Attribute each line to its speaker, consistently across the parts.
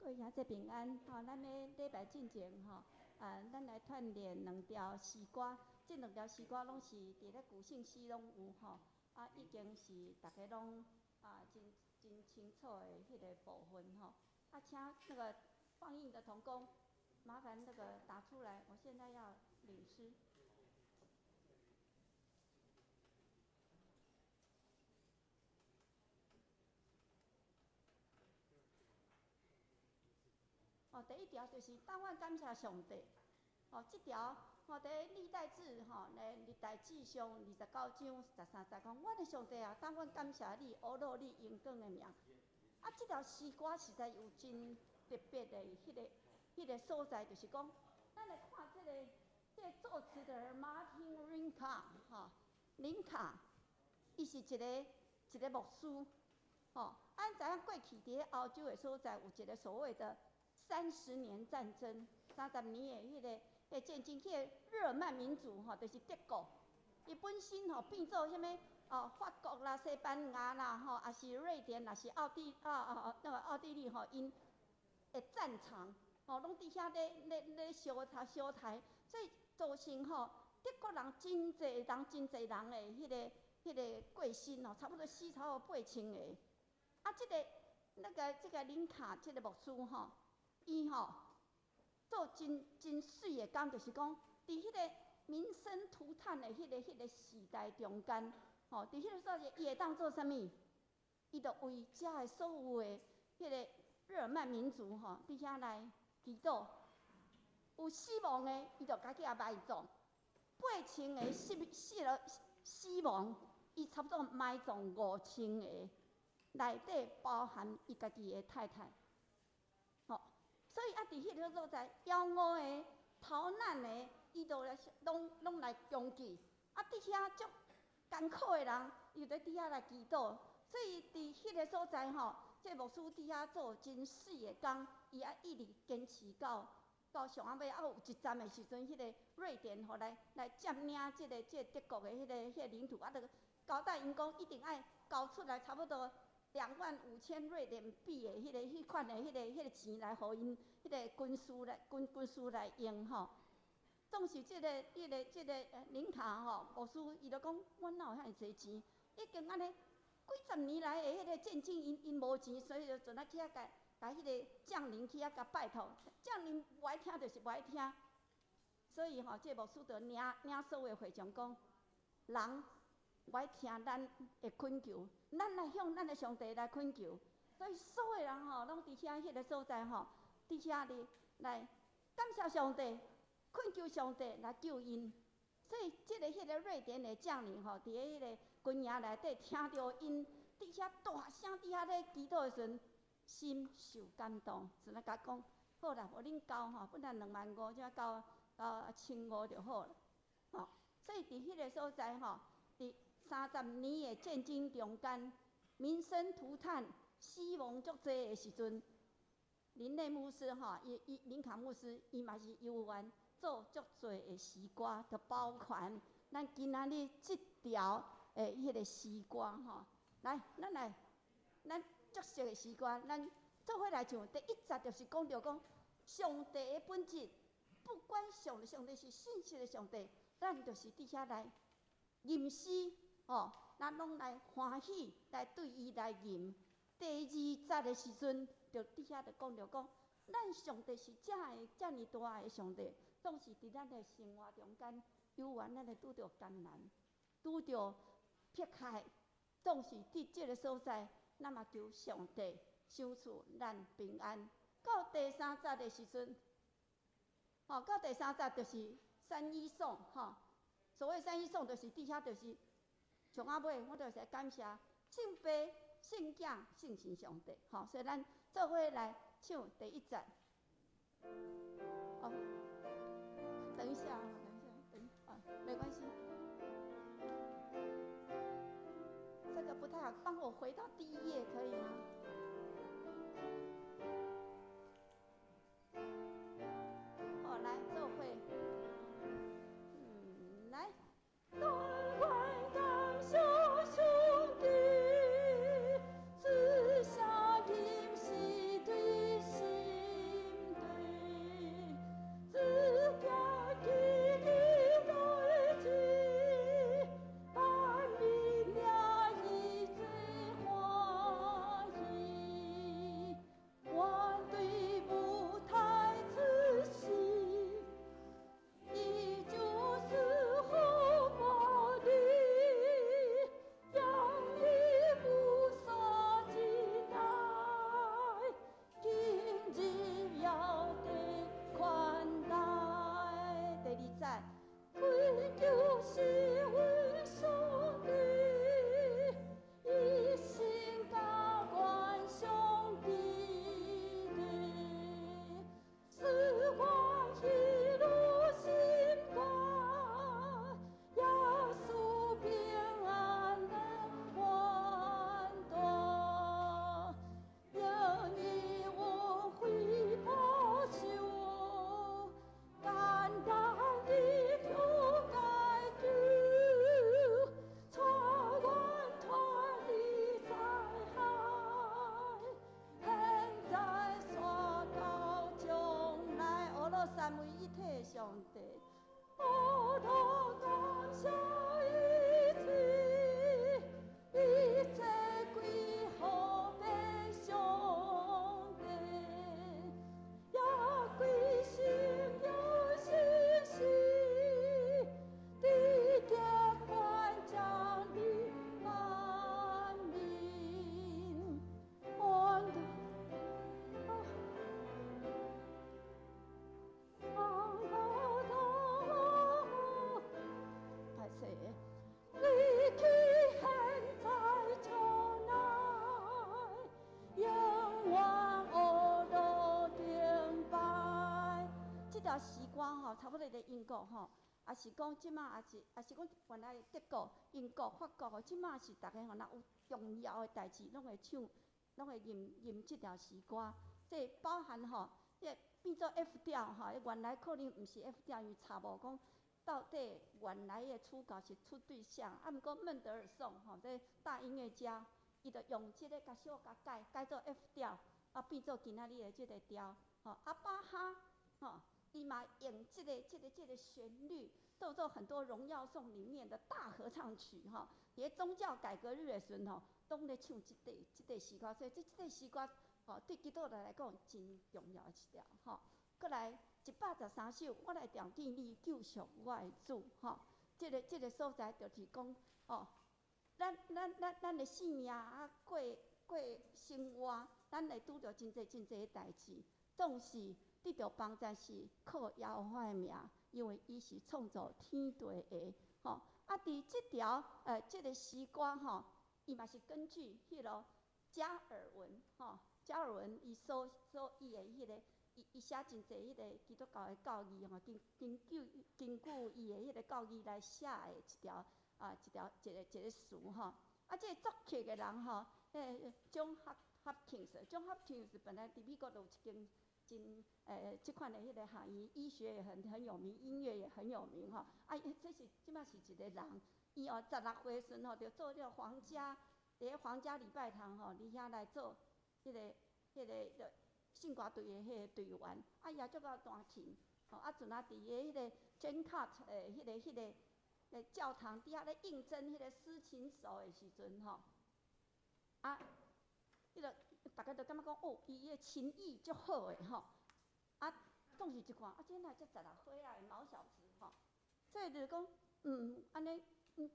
Speaker 1: 各位兄弟平安，吼，咱欲禮拜進前吼，啊，咱來串聯兩條詩歌，這兩條詩歌攏是佇咧舊聖詩攏有吼，啊，已經是逐家攏啊真真清楚的彼个部分吼。啊，請那個放映的同工，麻煩那個打出來，我現在要領詩。哦，第一條就是但願感謝上帝。哦，這條吼，佇歷代志吼，咧歷代志上29章13節講，阮的上帝啊，但願感謝你，阿樂你榮光的名。啊，這條詩歌實在有真特別的彼個所在，就是講，咱來看這個作詞的人 Martin Rinka 吼，林卡，伊是一個牧師，吼，啊，咱知影過去佇咧歐洲的所在有一個所謂的三十年戰爭，30年的彼個戰爭，彼個日耳曼民族吼，就是德國，伊本身吼變做啥物哦，法國啦、西班牙啦，吼，抑是瑞典，抑是奧地啊啊那個奧地利吼，𪜶的戰場吼，攏佇遐咧咧咧相殺相刣，所以造成吼德國人真濟人真濟人的彼個過身吼，差不多死超過8000個。啊，這個那個這個林卡這個牧師吼，伊吼做真真媠的工，就是講佇彼個民生塗炭的彼個時代中間，吼，佇彼個所在，伊會當做啥物？伊就為遮的所有的彼個日耳曼民族吼，佇遐來祈禱。有死亡的，伊就共去遐埋葬。8000個死死了死亡，伊差不多埋葬5000個，內底包含伊家己的太太。吼，所以啊，佇彼個所在，枵餓的、逃難的，伊就來攏攏來攻擊。啊，佇遐足艱苦的人，伊就佇遐來祈禱。所以佇彼個所在吼，這個牧師佇遐做真媠的工，伊也一直堅持到上暗尾，啊有一站的時陣，彼個瑞典吼來來佔領這個德國的彼個領土，啊，就交代𪜶講一定愛交出來差不多25,000瑞典幣的彼款的彼個錢來，予𪜶彼個軍事來用吼。總是這個林卡吼牧師，伊就講，阮哪有遐爾濟錢？已經按呢幾十年來的彼個戰爭，𪜶無錢，所以就陣仔去遐共共彼個將領去遐共拜託，將領無愛聽就是無愛聽。所以吼，這個牧師就領領所有的會眾講，人無愛聽咱的懇求，咱來向咱的上帝來懇求。所以所有人吼，攏佇遐彼個所在吼，佇遐咧來感謝上帝，懇求上帝來救𪜶。所以，這個彼個瑞典的將領吼，佇咧彼個軍營內底聽著𪜶佇遐大聲佇遐咧祈禱的時陣，心受感動，就來共講，好啦，無恁交吼，本來2萬5，才交交1500就好啦。吼，所以佇彼個所在吼，佇三十年的戰爭中間，民生塗炭、死亡足濟的時陣，林內牧師吼，伊伊林卡牧師，伊嘛是猶原做足濟的詩歌，就包括咱今仔日這條的彼個詩歌吼。來，咱來，咱足熟的詩歌，咱做伙來唱。第一節就是講著講上帝的本質，不管上帝，上帝是信實的上帝，咱就是佇遐來吟詩吼，咱攏來歡喜來對伊來吟。第二節的時陣，就佇遐就講著講，咱上帝是遮的遮爾大的上帝，總是佇咱的生活中間，猶原咱會拄著艱難，拄著迫害，總是佇這個所在，咱嘛求上帝賞賜咱平安。到第三節的時陣，吼，到第三節就是三一頌，吼。所謂三一頌，就是佇遐就是上仔尾，我就是來感謝聖父、聖子、聖神上帝，吼。所以咱做伙來唱第一節。哦，等一下，等一下，等啊，沒關係。這個不太好，幫我回到第一頁可以嗎？好，來做伙。來。
Speaker 2: 但願感謝上帝，賜下吟詩對詩。
Speaker 1: 上帝。
Speaker 2: 我都感謝一切，一切歸予欲上帝，也歸心有信心，直接關將臨萬民。我歹勢，你去現在將來，永遠學路頂拜。
Speaker 1: 這條詩歌吼，差不多佇英國吼，也是講這馬也是講原來德國、英國、法國吼，這馬是逐家吼，若有重要的代誌，攏會唱，攏會吟吟這條詩歌。這包含吼，這變做 F 調吼，原來可能毋是 F 調，因為查無講到底原來的初稿是出對啥，啊，毋過孟德爾頌吼，這大音樂家，伊就用這个共小共改，改做 F 調，啊，變做今仔日的這个調，吼，啊，巴哈，吼，伊嘛用這個旋律，做很多榮耀頌裡面的大合唱曲，吼，佇咧宗教改革日的時陣吼，攏咧唱這塊詩歌，所以這塊詩歌，吼，對基督徒來講真重要的一條，吼。閣來113首，我來朝見你救贖我的主，吼，這個所在就是講，哦，咱的生命啊，過生活，咱會拄著真濟真濟的代誌，總是得著幫助是靠耶和華的名，因為伊是創造天地的，吼。啊，佇這條這個詩歌吼，伊嘛是根據彼個加爾文，吼，加爾文伊所伊的彼個。伊寫真濟彼個基督教的教義吼，根據伊的彼個教義來寫的一條啊，一條一個一個詞吼。啊，這個作曲的人吼，彼個 John Hopkins，John Hopkins 本來佇美國就有一間真這款的彼個行醫，醫學也很有名，音樂也很有名吼。啊，這是這馬是一個人，伊哦16歲時陣吼，就做了皇家，佇咧皇家禮拜堂吼，佇遐來做彼個聖歌隊的彼個隊員，啊，伊也足𠢕彈琴，吼，啊，陣啊，佇咧彼個 Jane 的彼個教堂底下咧應徵彼個司琴手的時陣，吼，啊，彼個逐家都感覺講，哦，伊的琴藝足好的，吼，啊，總是一看，啊，這哪才16歲仔的毛小子，吼，所以就是講，按呢，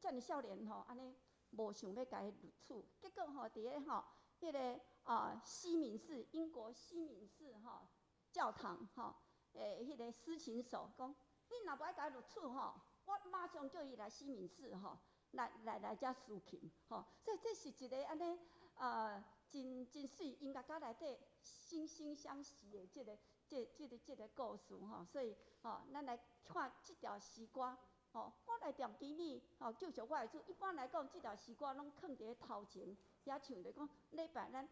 Speaker 1: 遮爾少年吼，按呢無想欲共伊錄取，結果吼，佇咧吼，彼個啊，西敏寺，英國西敏寺吼教堂吼，彼個司琴手講，你若無愛共伊錄取吼，我馬上叫伊來西敏寺吼，來遮司琴吼，所以這是一個按呢啊，真媠音樂家內底惺惺相惜的這個故事吼，所以吼，咱來看這條詩歌吼，我來朝見你吼，救贖我的主。一般來講，這條詩歌攏囥佇咧頭前遐唱，就講禮拜咱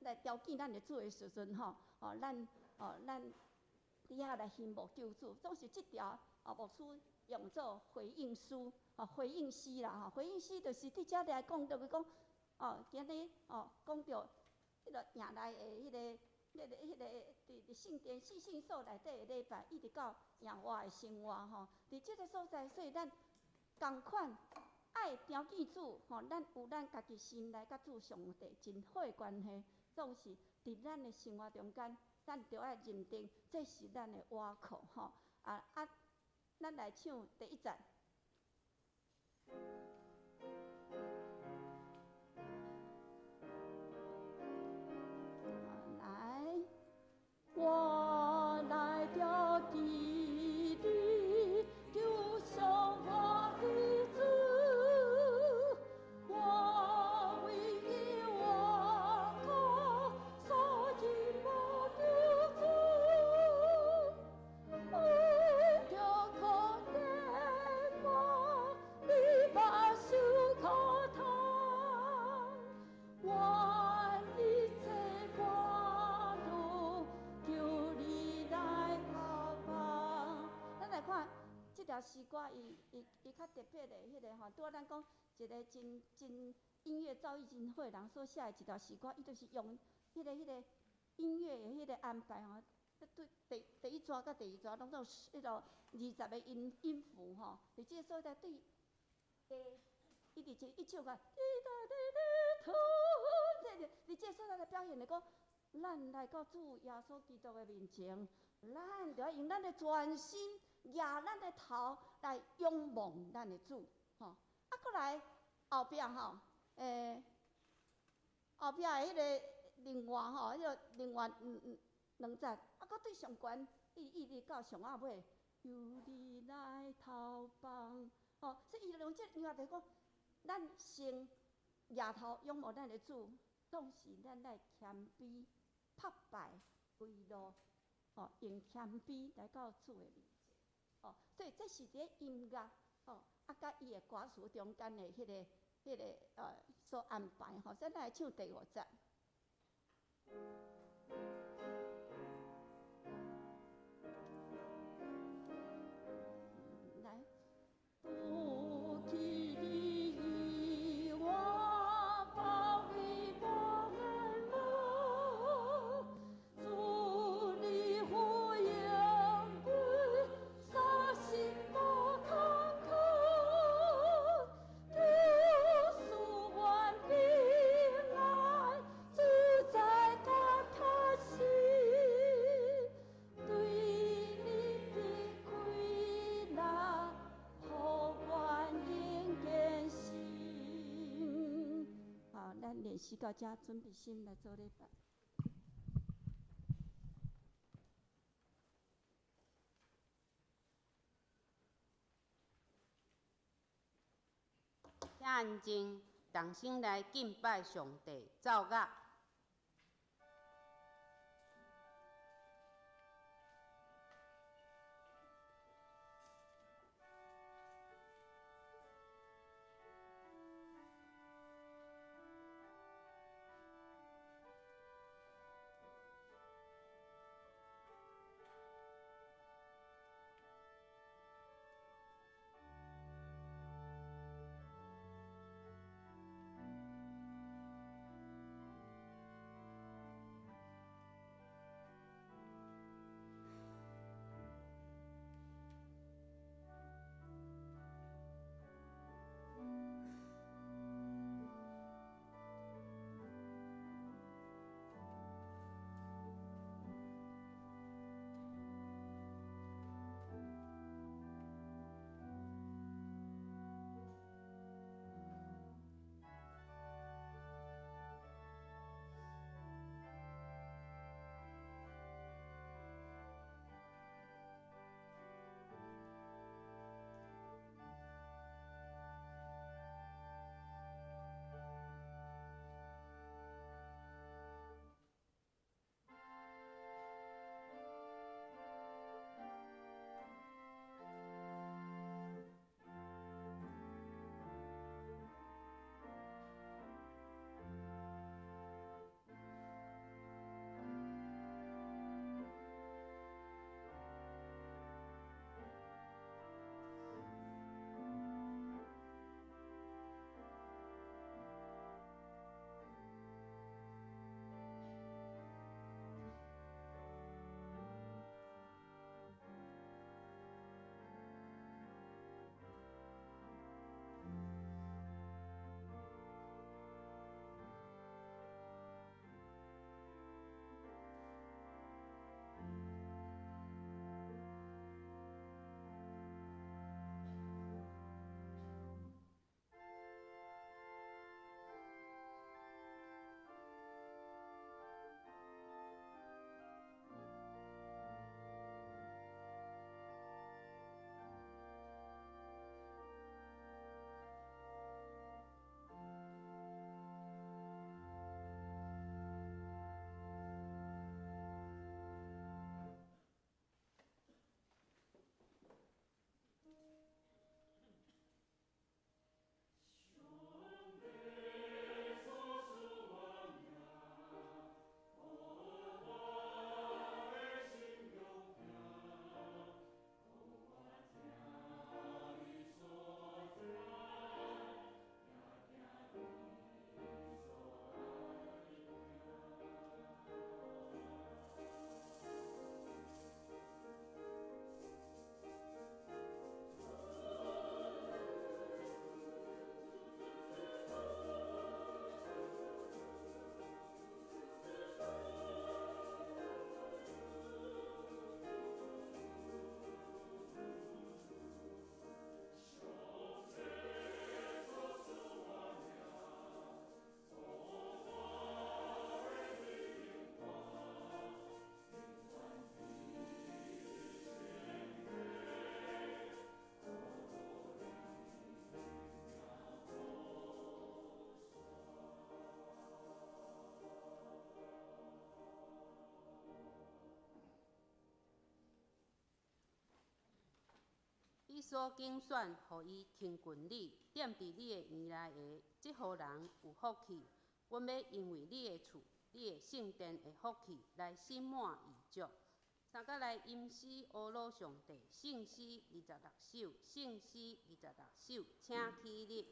Speaker 1: 來朝見咱的主的時陣吼，吼咱吼咱佇遐來欣慕救主，總是這條啊牧師用做回應書，吼回應詩啦吼，回應詩就是佇遮來講，就是講哦，今日哦講著彼個營內的彼個佇聖殿四聖所內底的禮拜，一直到營外的生活吼，佇這個所在，所以咱仝款愛朝見主吼，咱有咱家己心內佮主上帝真好的關係，總是佇咱的生活中間，咱著愛認定這是咱的倚靠吼。啊，咱來唱第一節。來，
Speaker 2: 我來朝見你，救贖我的主，我唯一倚靠，所以無救主，為著可憐我，你目睭可痛，願一切掛慮，求你來擔當。
Speaker 1: 咱來看這條詩歌，伊較特別的彼個吼，拄仔咱講一個真音樂造詣真好的人所寫的一條詩歌，伊就是用彼個音樂的彼個安排吼，對第一逝佮第二逝攏總彼囉20個音符吼，佇這个所在對低，伊佇這一唱個，滴答滴答，佇這个所在來表現來講，咱來到主耶穌基督的面前，咱就愛用咱的全心，舉咱的頭來仰望咱的主，吼。啊，閣來後壁吼，後壁的彼个另外吼，彼个另外兩節，啊，閣對上懸，伊一直到上仔尾，由你來投放，吼，所以伊用這個音樂來講，咱先舉頭仰望咱的主，總是咱愛謙卑、拍敗、歸落，吼，用謙卑來到主的面前，吼，所以這是佇咧音樂，吼，啊，佮伊的歌詞中間的彼個所安排，吼，咱來唱第五節。來，除去你以外，包圍我的夢，主你呼應阮，三心無空虛，求賜阮平安，自在佮確信，對你的歸納，予阮永堅信。好，咱練習到這，準備心來做禮拜。
Speaker 3: 請安靜，同心來敬拜上帝，奏樂。所揀選，予伊親近你，踮佇你的院內的，這號人有福氣。阮欲因為你的厝、你的聖殿的福氣來心滿意足。三角來吟詩呵咾上帝，聖詩二十六首，聖詩二十六首，請起立。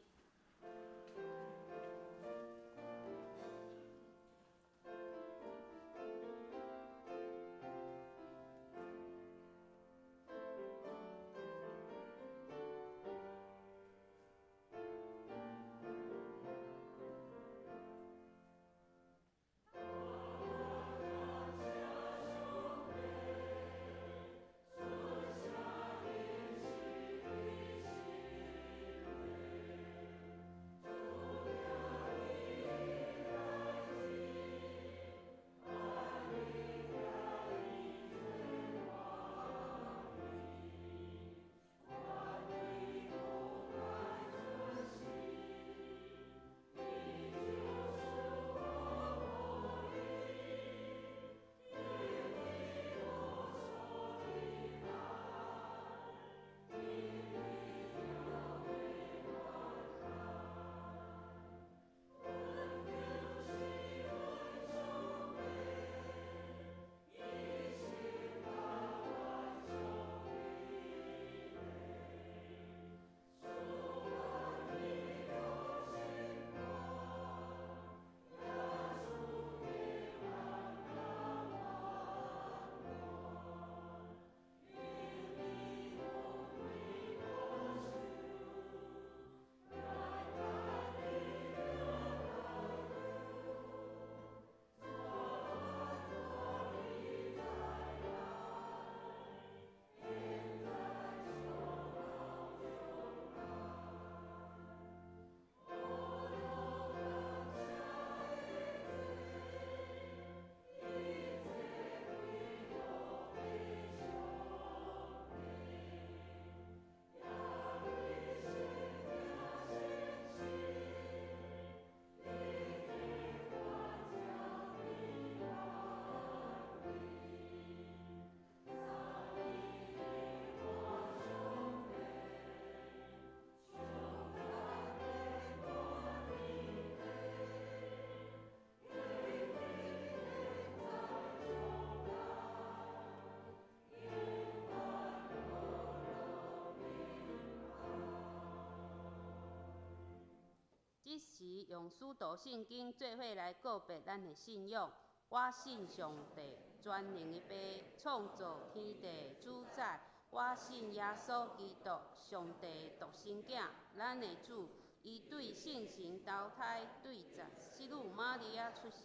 Speaker 3: 這時用使徒信經做伙來告白咱的信仰。我信上帝，全能的父，創造天地主宰。我信耶穌基督，上帝獨生囝，咱的主。伊對聖神投胎，對十聖女瑪利亞出世，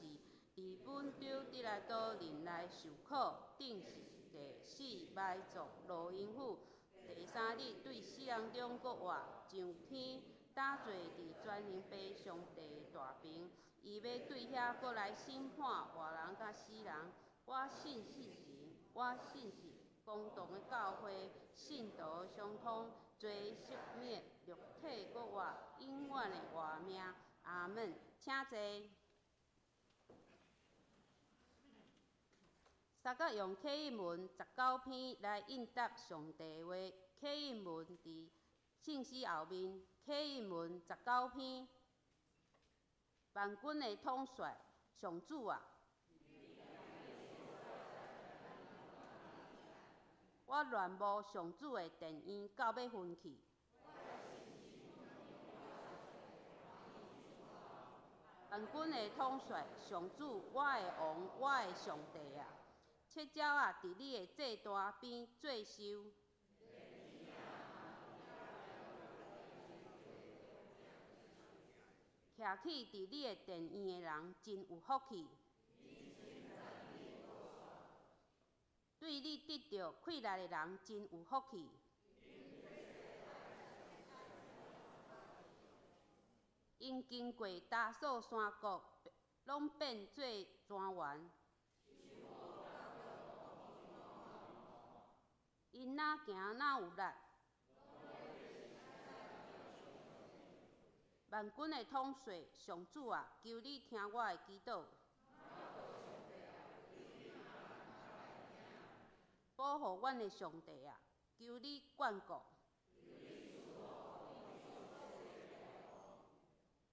Speaker 3: 佇本丟彼拉多忍耐受苦，釘十字架死埋葬，落陰府。第三日對死人中復活，上天。搭坐佇全能父上帝大爿，伊欲對遐閣來審判活人佮死人。我信聖神，我信是公同的教會，聖徒相通，罪赦免，肉體復活，永遠的活命。阿門。請坐。三角用啟應文十九篇來應答上帝話。啟應文佇聖詩後面，啟應文十九篇，萬軍的統帥上主啊！我戀慕上主的殿院到欲昏去。萬軍的統帥上主，我的王，我的上帝啊！赤鳥仔佇你的祭壇邊做岫。徛起佇你的殿院的人真有福氣。對你得著氣力的人真有福氣。𪜶經過達索山谷，攏變做莊園。𪜶若行若有力。萬軍的統帥上主啊，求你聽我的祈禱。保護阮的上帝啊，求你眷顧。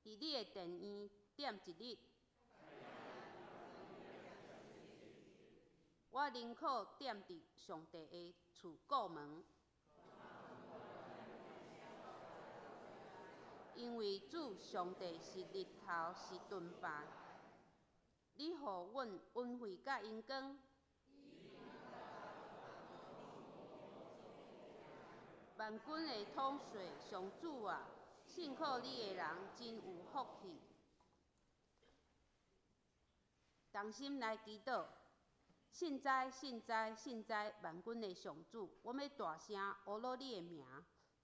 Speaker 3: 佇你的殿院踮一日。我寧可踮佇上帝的厝顧門。因為主上帝是日頭，是盾牌。你予阮恩惠佮榮光。萬軍的統帥上主啊，信靠你的人真有福氣。同心來祈禱，聖哉，聖哉，聖哉！萬軍的上主，阮欲大聲呼嚕你的名。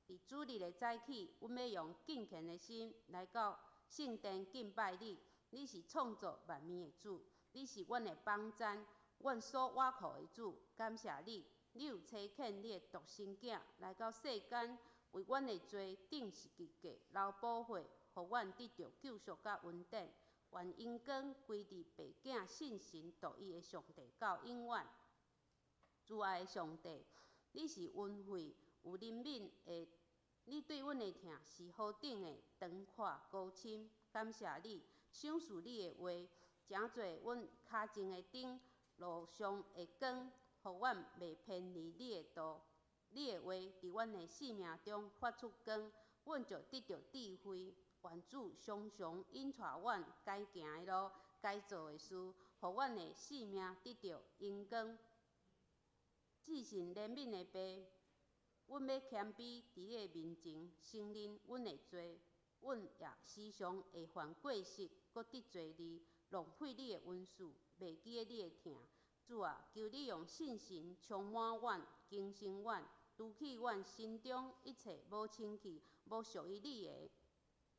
Speaker 3: 佇主日的早起，阮欲用敬虔的心來到聖殿敬拜你。你是創造萬物的主，你是阮的幫贊，阮所倚靠的主。感謝你，你有差遣你的獨生囝來到世間，為阮的罪釘十字架，流寶血，予阮得著救贖佮恩典。願榮光歸佇父子聖神獨一的上帝到永遠。慈愛的上帝，你是恩惠有憐憫的，你對阮的疼是何等的長闊高深。感謝你賞賜你的話，成做阮跤前的燈，路上的光，予阮袂偏離你的道。你的話佇阮的生命中發出光，阮就得著智慧。願主常常引帶阮該行的路、該做的事，予阮的生命得著榮光。至聖憐憫的父，阮欲謙卑佇你的面前，承認阮的罪，阮也時常會犯過失，閣得罪你，浪費你的恩賜，袂記得你的疼。主啊，求你用聖神充滿阮，更新阮，除去阮心中一切無清氣、無屬於你的，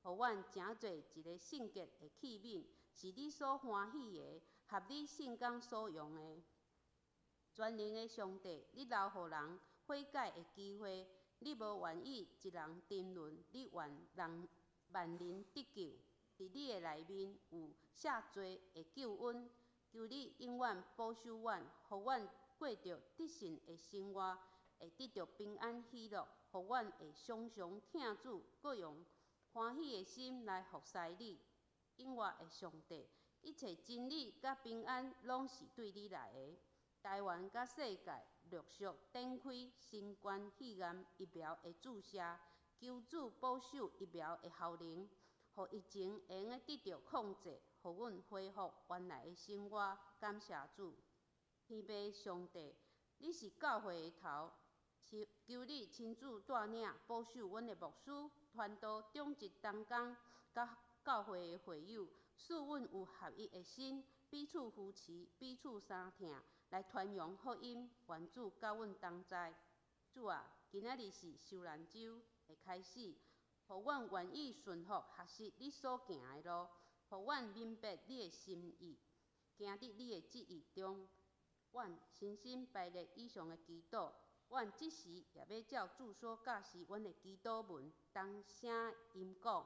Speaker 3: 予阮成做一个聖潔的器皿，是你所歡喜的，合你聖工所用的。全能的上帝，你留予人悔改的機會，你無願意一人沉淪，你願人萬人得救。佇你的內面有赦罪的救恩，求你永遠保守阮，予阮過著得勝的生活，會得著平安喜樂，予阮會常常疼主，閣用歡喜的心來服侍你。永活的上帝，一切真理佮平安攏是對你來的。台灣佮世界陸續展開新冠肺炎疫苗的注射，求主保守疫苗的效能，予疫情會用得著控制，予阮恢復原來的生活。感謝主，天父上帝，你是教會的頭，求你親自帶領保守阮的牧師、傳道、長執同工，佮教會的會友，使阮有合一的心，彼此扶持，彼此相疼，來傳揚福音。願主佮阮同在。主啊，今仔日是受難週的開始，予阮願意順服學習你所行的路，予阮明白你的心意，行佇你的旨意中。阮深深排列以上的祈禱，阮這時也欲照主所教示阮的祈禱文，同聲吟講。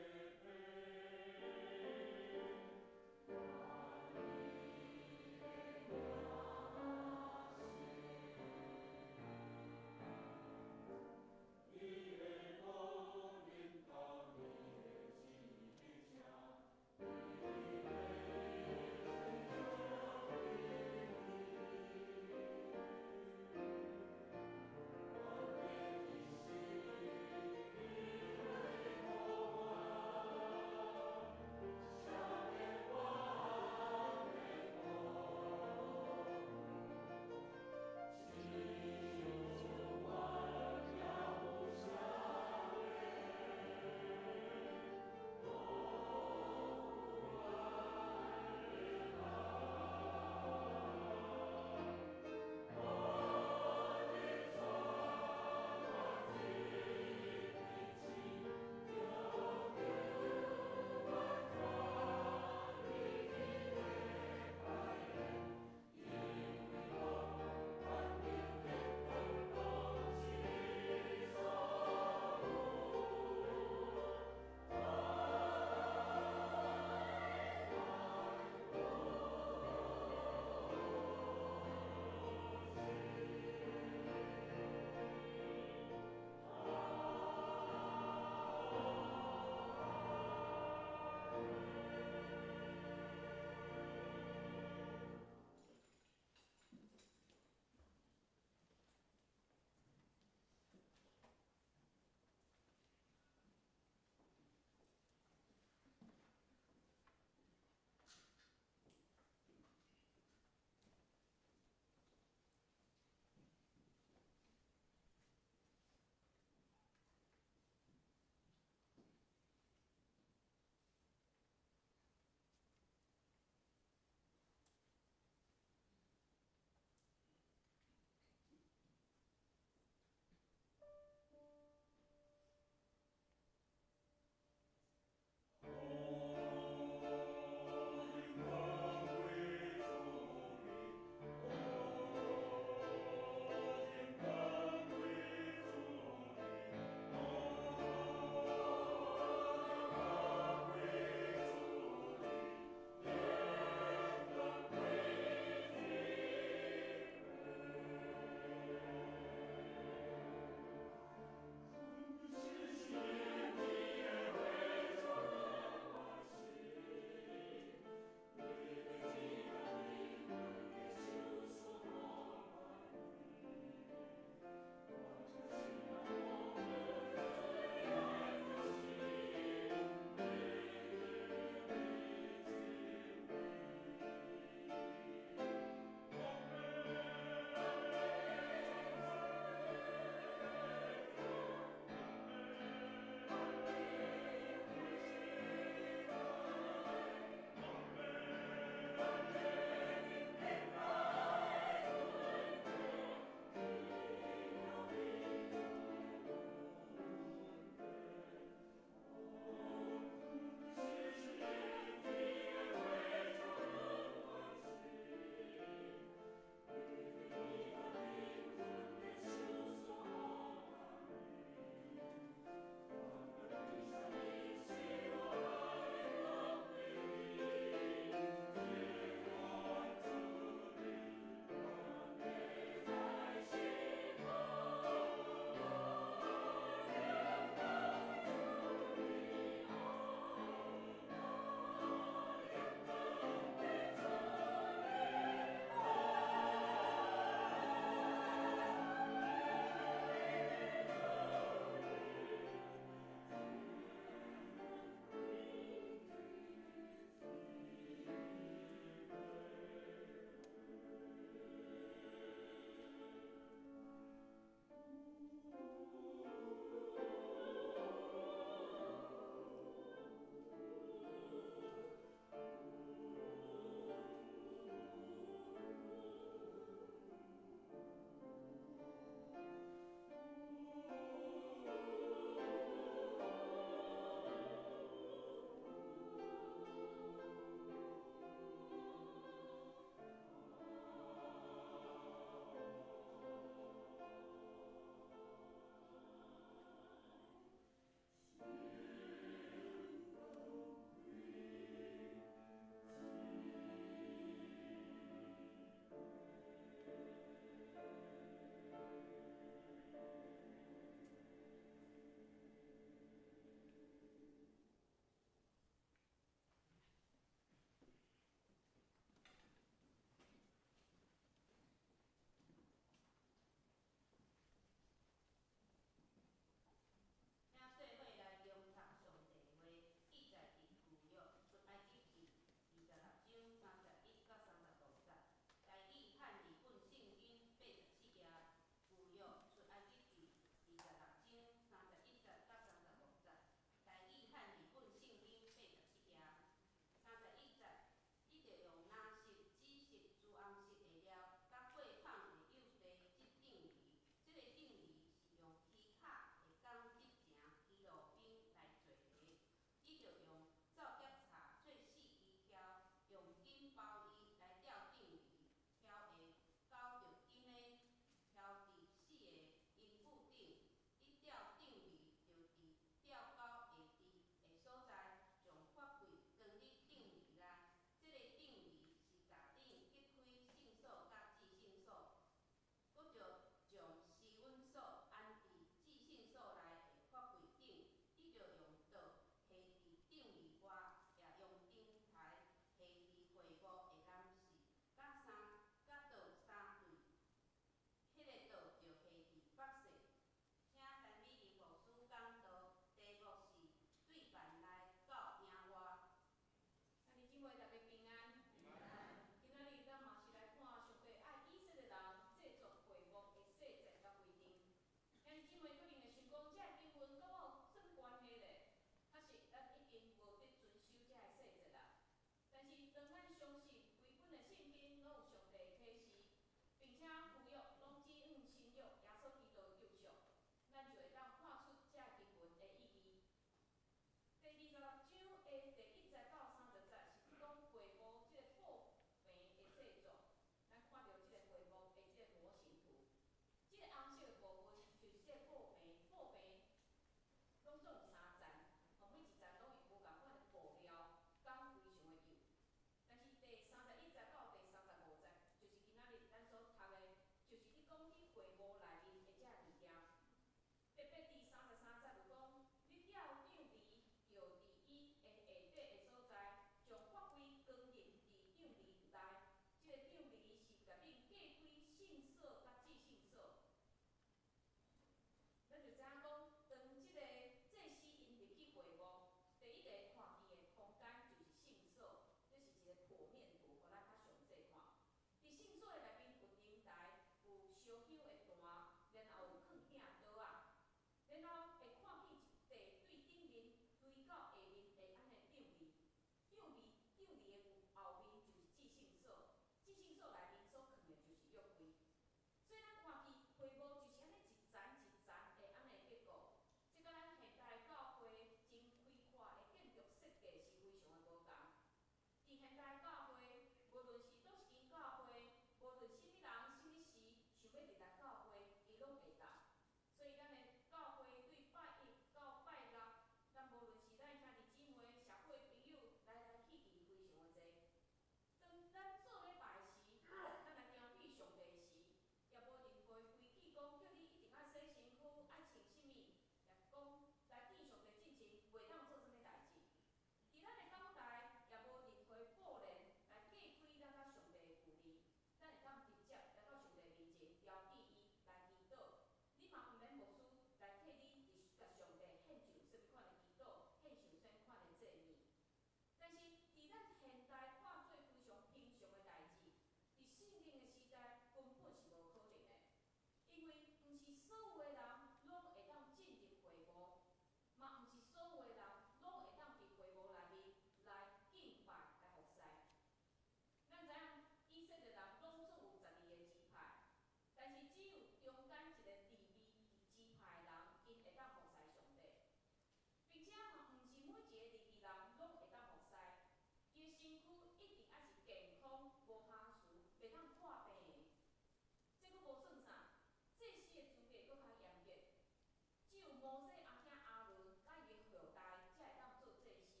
Speaker 4: 摩西阿兄亚伦佮伊的后代才会当做祭司，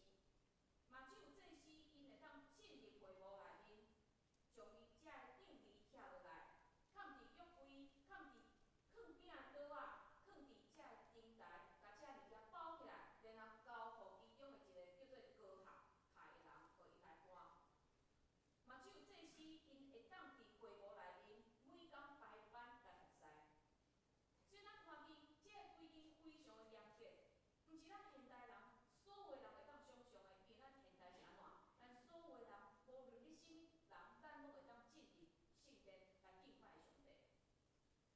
Speaker 4: 嘛只有祭司𪜶会当进入会幕内面，将伊遮的杖杖拆落来，崁佇约柜，崁佇囥饼的桌仔，囥佇遮的顶台，共遮物件包起来，然後交予其中的一个叫做哥哈派的人，予𪜶來搬。嘛只有祭司𪜶會當佇會幕內面每工排班來服侍。所以咱看見這个規定非常的嚴格，毋是咱現代人所有的人會當想像的，因為咱現代是按怎？咱所有的人，無論你啥物人，咱攏會當進入聖殿來敬拜上帝。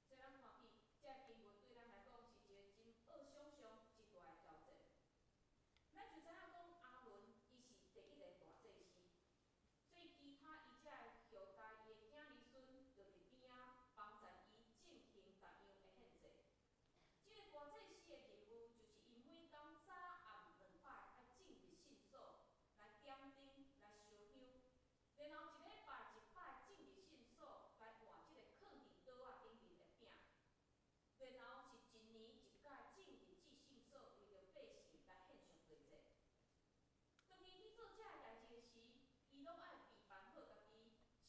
Speaker 4: 所以咱看見這个經文對咱來講是一個真愛想像、真大的挑戰。咱就知影講亞倫伊是第一个大祭司，所以其他伊遮的後代，伊的囝兒孫就佇邊仔幫贊伊進行仝樣的獻祭。這个大祭司的任務就是伊每工早暗兩擺愛進入聖所來點燈、來燒香，然後一禮拜一擺進入聖所來換這個囥佇桌仔頂面的餅，然後是一年一擺進入至聖所，為著百姓來獻上罪祭。當伊去做這个代誌的時，伊攏愛備辦好家己，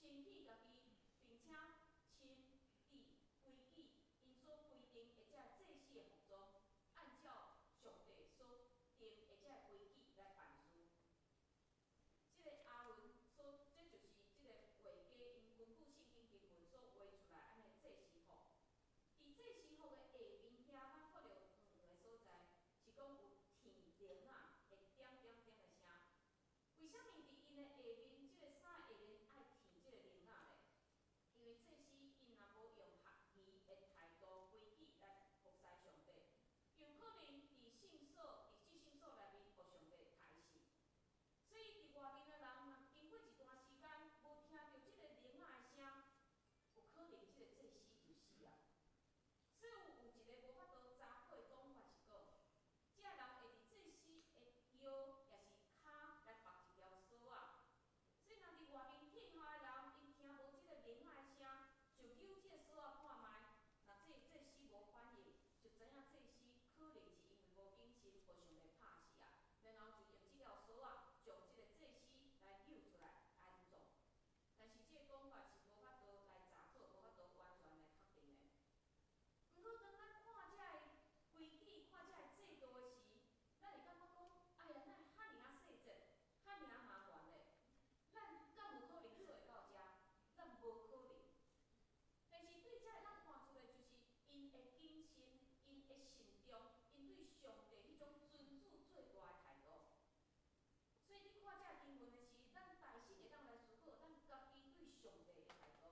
Speaker 4: 清洗家己，並且親佇規矩𪜶所規定的這個祭司的服裝，按照上帝所定的這個規矩來辦事。這个亞倫所，這就是這个畫家𪜶根據聖經經文所畫出來按呢祭司服。佇祭司服的下面遐，咱看著黃黃的所在，是講有天鈴仔會點點點的聲。為啥物佇𪜶的下面，這個衫下面愛天這個鈴仔咧？因為祭司𪜶若無用合宜的態度規矩來服侍上帝，有可能佇聖所、佇至聖所內面，予上帝刣死。所以佇外面的人，若經過一段時間無聽著這個鈴仔的聲，有可能這個祭司就死啊。所以有一個無法度查考的講法是講，這个人會佇祭司的腰抑是跤來縛一條索仔，所以若佇外面聽候的人，𪜶聽無這個鈴仔的聲，就扭這個索仔看覓，若這個祭司無反應，就知影祭司可能是因為無謹慎，予上帝拍死啊。然後就用這條索仔將這個祭司來扭出來安葬。但是這個講法是無法度來查考，無法度完全來確定的。毋過當咱看這个規矩，看這个制度的時，咱會感覺講，哎呀，哪會遐爾仔細節，遐爾仔麻煩咧？咱敢有可能做會到遮？咱無可能。但是對遮會當看出來，就是𪜶的謹慎，𪜶的慎重，𪜶對上帝彼種尊主做大的態度。所以你看這个經文的時，咱大細會當來思考咱家己對上帝的態度。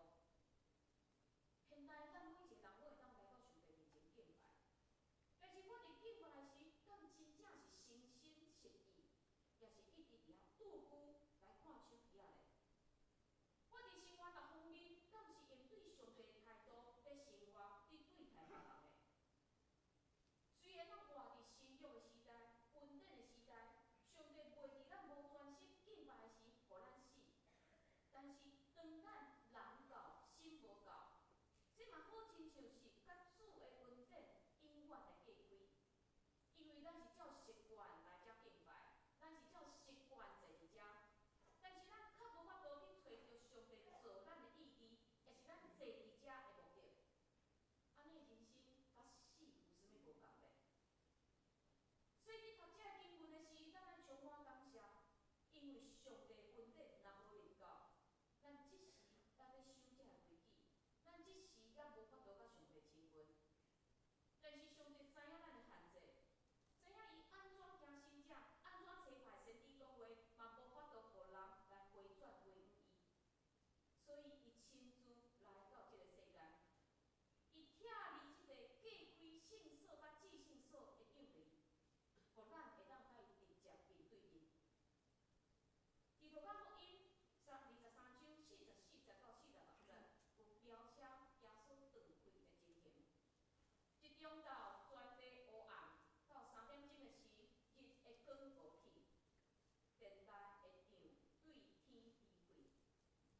Speaker 4: 現代咱每一個人攏會當來到上帝面前敬拜，但是我佇敬拜的時，敢真正是誠心誠意，抑是一直佇遐拄久來看手機仔咧？我佇生活逐方面，敢是用對上帝的態度佇生活，佇對待別人的？雖然咱活佇新約的時代、恩典的時代，上帝袂佇咱無專心敬拜的時，予咱死。但是當咱人到心無到，這嘛好親像是佮主的恩典永遠的隔開。因為咱是照習慣來遮敬拜，咱是照習慣坐佇遮，但是咱較無法度去揣著上帝造咱的意義，抑是咱坐佇遮的目的。按呢人生佮死有啥物無仝咧？所以你讀這個經文的時，咱愛充滿感謝，因為上帝恩典若無臨到，咱這時猶咧守這個規矩，咱這時猶無法度佮上帝親近。但是上帝知影咱的限制，知影伊按怎行神跡，按怎差派先知講話，嘛無法度予人來回轉歸向伊。所以伊親自來到這個世間，伊拆離這個隔開聖所佮至聖所的帳籬，予咱會當佮伊直接面對面。佇路加福音23章44節到46節，有描寫耶穌斷氣的情形。一中晝全地烏暗，到3點鐘的時，日的光無去，殿內的帳對天離開。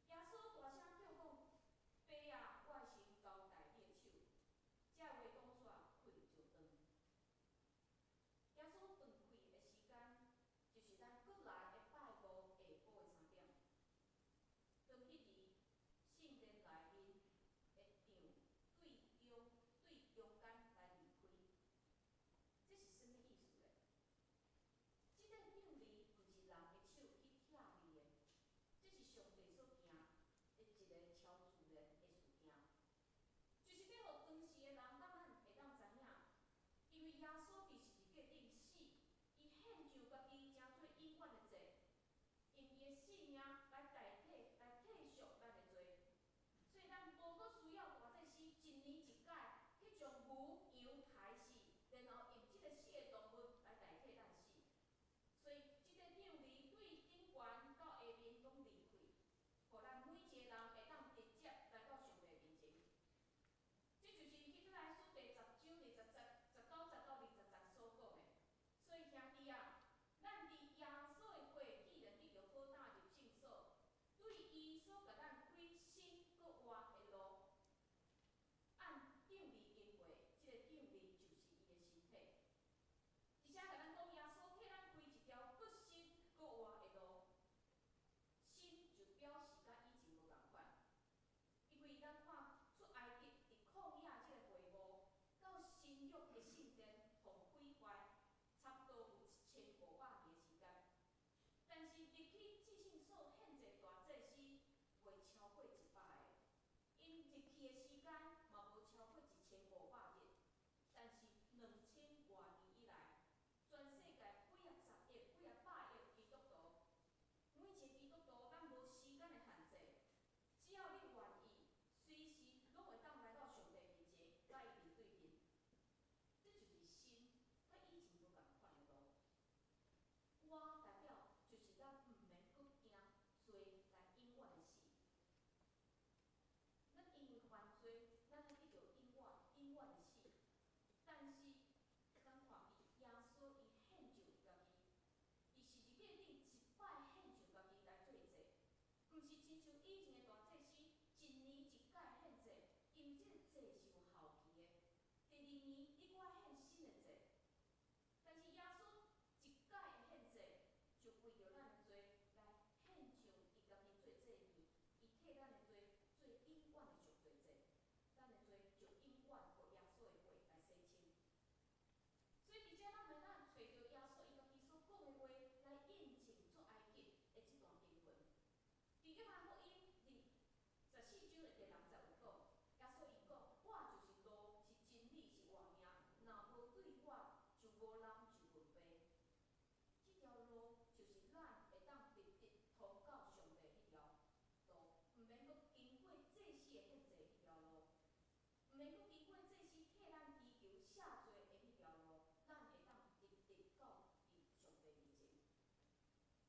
Speaker 4: 耶穌大聲叫講：爸啊，我的心交在你的手。這話講煞，氣就斷。耶穌佇十字架頂死，伊獻上家己成做永遠的祭，用伊的性命來代替、來替贖咱的罪。所以咱無閣需要大祭司一年一擺去將牛羊刣死，然後用這个死的動物來代替咱死。所以這个帳籬對頂懸到下面攏離開，予咱每一個人會當直接來到上帝面前。這就是希伯來書第10章20節、19節到20節所講的。所以兄弟啊，咱佇耶穌的血既然得著好膽入聖所，對伊所共咱開新閣活的路，按帳籬經過，這个帳籬就是伊的身體。而且共咱講，耶穌替咱開一條閣新閣活的路。新就表示佮以前無仝款，因為咱看出埃及佇曠野這个會幕，到新約的聖殿予毀壞，差不多有1500年的時間。但是入去至聖所獻祭大祭司袂超過100個，𪜶入去的時間嘛無超過1500日。但是2000外年以來，全世界幾仔十億、幾仔百億基督徒，每一個基督徒，咱無時間的限制，只要你願意，隨時攏會當來到上帝面前，佮伊面對面。這就是新，佮以前無仝款的路。活代表就是咱毋免閣驚罪來永遠的死。咱因為犯罪，咱愛得著永遠、永遠的死。但是，咱看見耶穌伊獻上伊家己，佇十字架頂一擺獻上家己來做祭，毋是親像以前的大祭司一年一擺獻祭，因為這个祭是有效期的。第二年你閣愛獻新的祭，但是耶穌一擺的獻祭，就為著咱的罪來獻上伊家己做祭物，伊替咱的罪做永遠的贖罪祭，咱的罪就永遠予耶穌的血來洗清。所以佇遮咱會當揣著耶穌伊家己所講的話來印證出埃及的這段經文。佇約翰福音24章的第6節有講，耶穌伊講：我就是路，是真理，是活命。若無對我，就無人就近父。這條路就是咱會當直直通到上帝彼條路，毋免閣經過祭司的獻祭彼條路，毋免閣經過祭司替咱祈求赦罪的彼條路，咱會當直直到佇上帝面前。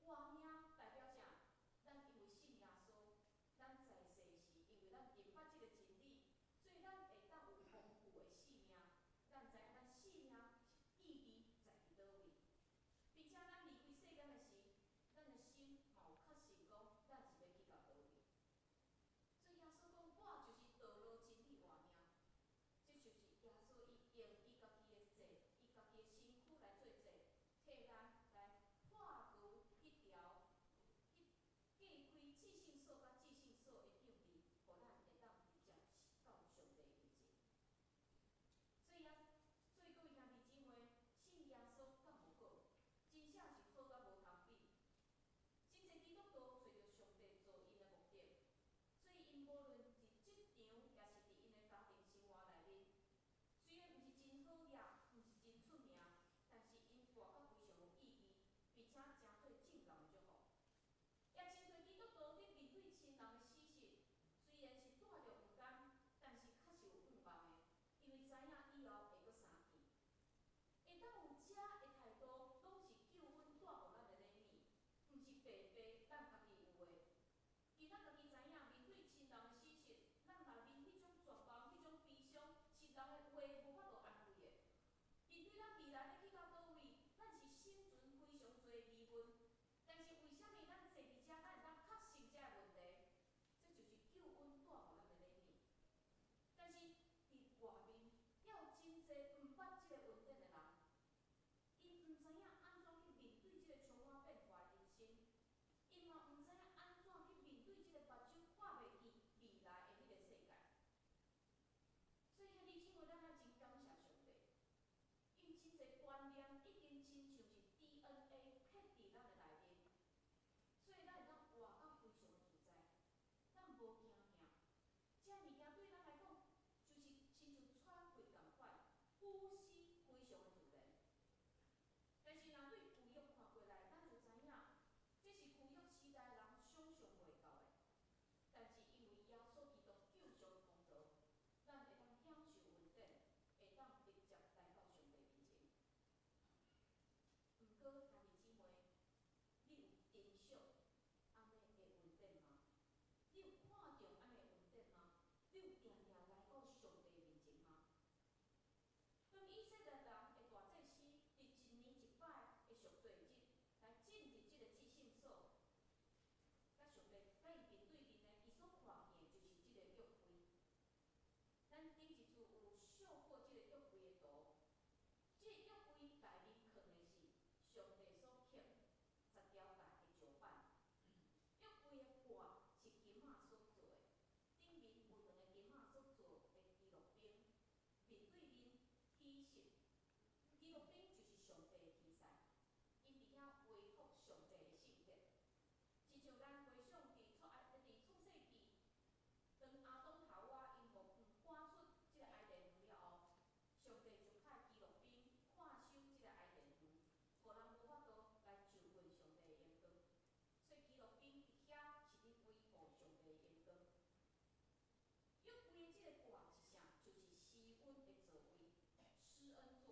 Speaker 4: 活命代表啥？咱因為信耶穌，咱在世時，因為咱認捌這個真理，所以咱會當有豐富的生命。咱知影咱生命意義在佇佗位，並且咱離開世間的時，咱的心嘛有確信講，咱是欲去到佗位。所以耶穌講：我就是道路、真理、活命。這就是耶穌伊用伊家己的祭，伊家己的身軀來做祭，替咱來破除彼條彼隔開至聖所佮至聖所的帳籬，予咱會當直接到上帝面前。所以啊，所以各位兄弟姊妹，信耶穌敢無好？真正是好甲無通比。真濟基督徒揣著上帝造𪜶的目的，所以𪜶無論佇職場，抑是佇𪜶的家庭生活內面，雖然毋是真好額，毋是真出名，但是𪜶活甲非常有意義，並且成做正人的祝福。也真濟基督徒咧面對親人的死訊，雖然是帶著毋甘，但是確實有盼望的，因為知影以後會閣相見。會當有遮的態度，攏是救恩帶予咱的禮物，毋是白白咱家己有的。其實咱家己知影，面對親人的死訊，咱內面彼種絕望、彼種悲傷，是人的話無法度安慰的。面對咱未來欲去到佗位，咱是心存非常濟疑問。但是為啥物咱坐佇遮，咱會當確信這個問題？這就是救恩帶予咱的禮物。但是佇外面，也有真濟毋捌這個恩典的人，𪜶毋知影按怎去面對這個充滿變化的人生，𪜶嘛毋知影按怎去面對這個目睭看袂見未來的彼個世界。所以兄弟姊妹，咱愛真感謝上帝，因為真濟觀念已經親像是 DNA 刻佇咱的內面，所以咱會當活甲非常的自在，咱無驚命。這物件對咱來講，就是親像喘氣仝款，呼吸非常的自然。這個約櫃內面囥的是上帝所刻十條誡的石板。約櫃的蓋是金仔所做的，頂面有兩个金仔所做的基路賓，面對面起誓。基路賓就是上帝的天使，𪜶佇遐維護上帝的聖潔。親像咱回想佇創世記，當亞當夏娃𪜶予趕出這个伊甸園了後，上帝就派基路賓看守這个伊甸園，予人無法度來就近上帝的榮光。所以基路賓佇遐是佇維護上帝的榮光。約櫃的這个蓋是啥？就是施恩的座位，施恩座。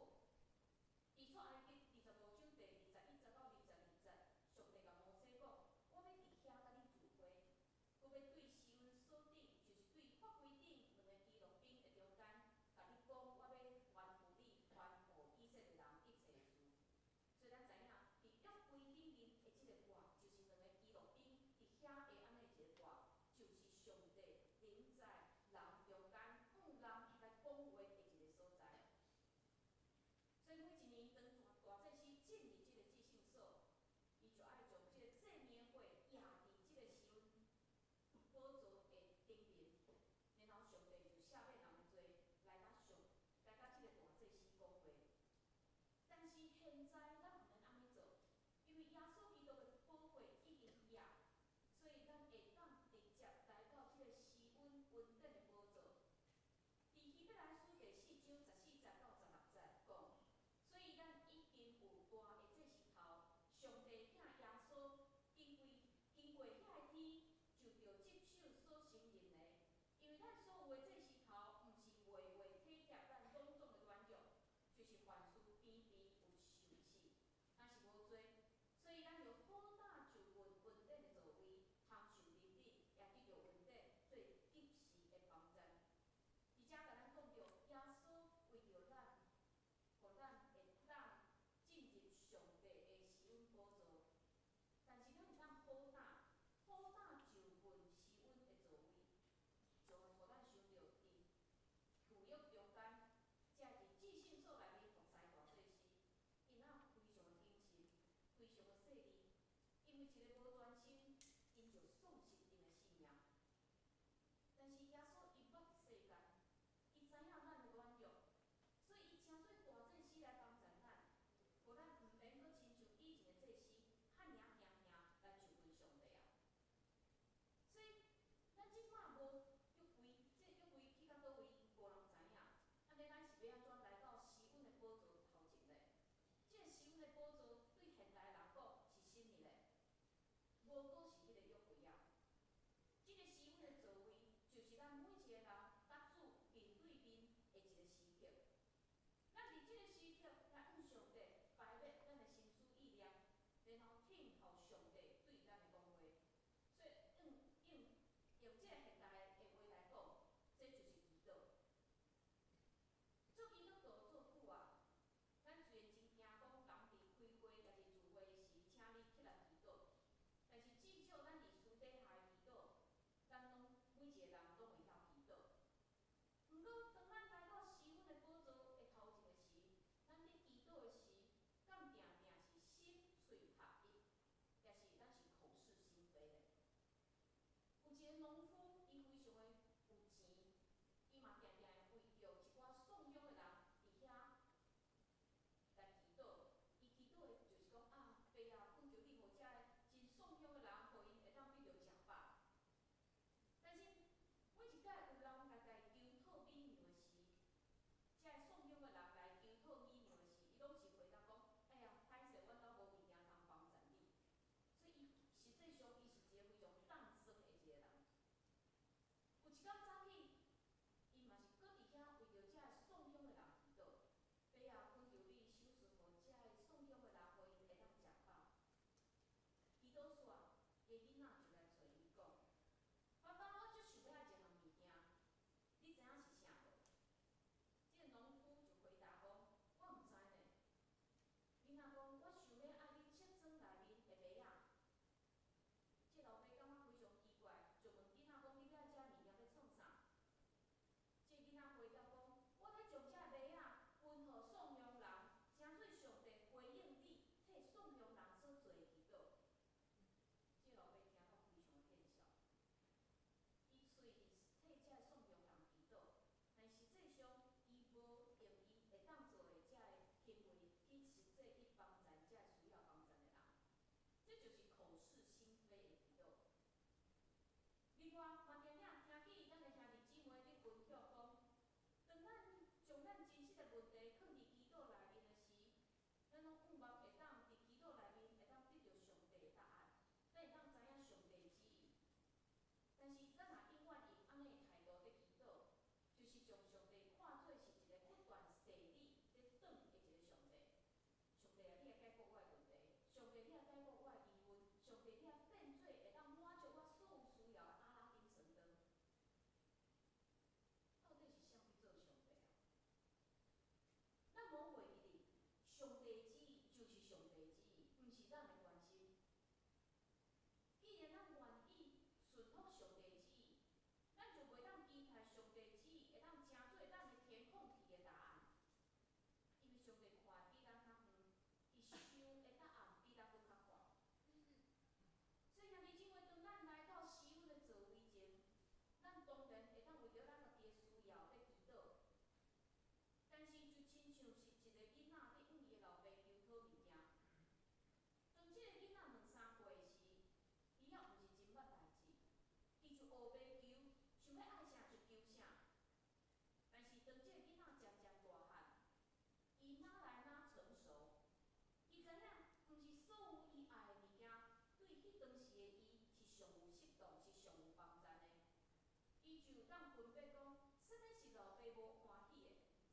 Speaker 4: 就當分別講，啥物是老爸無歡喜的，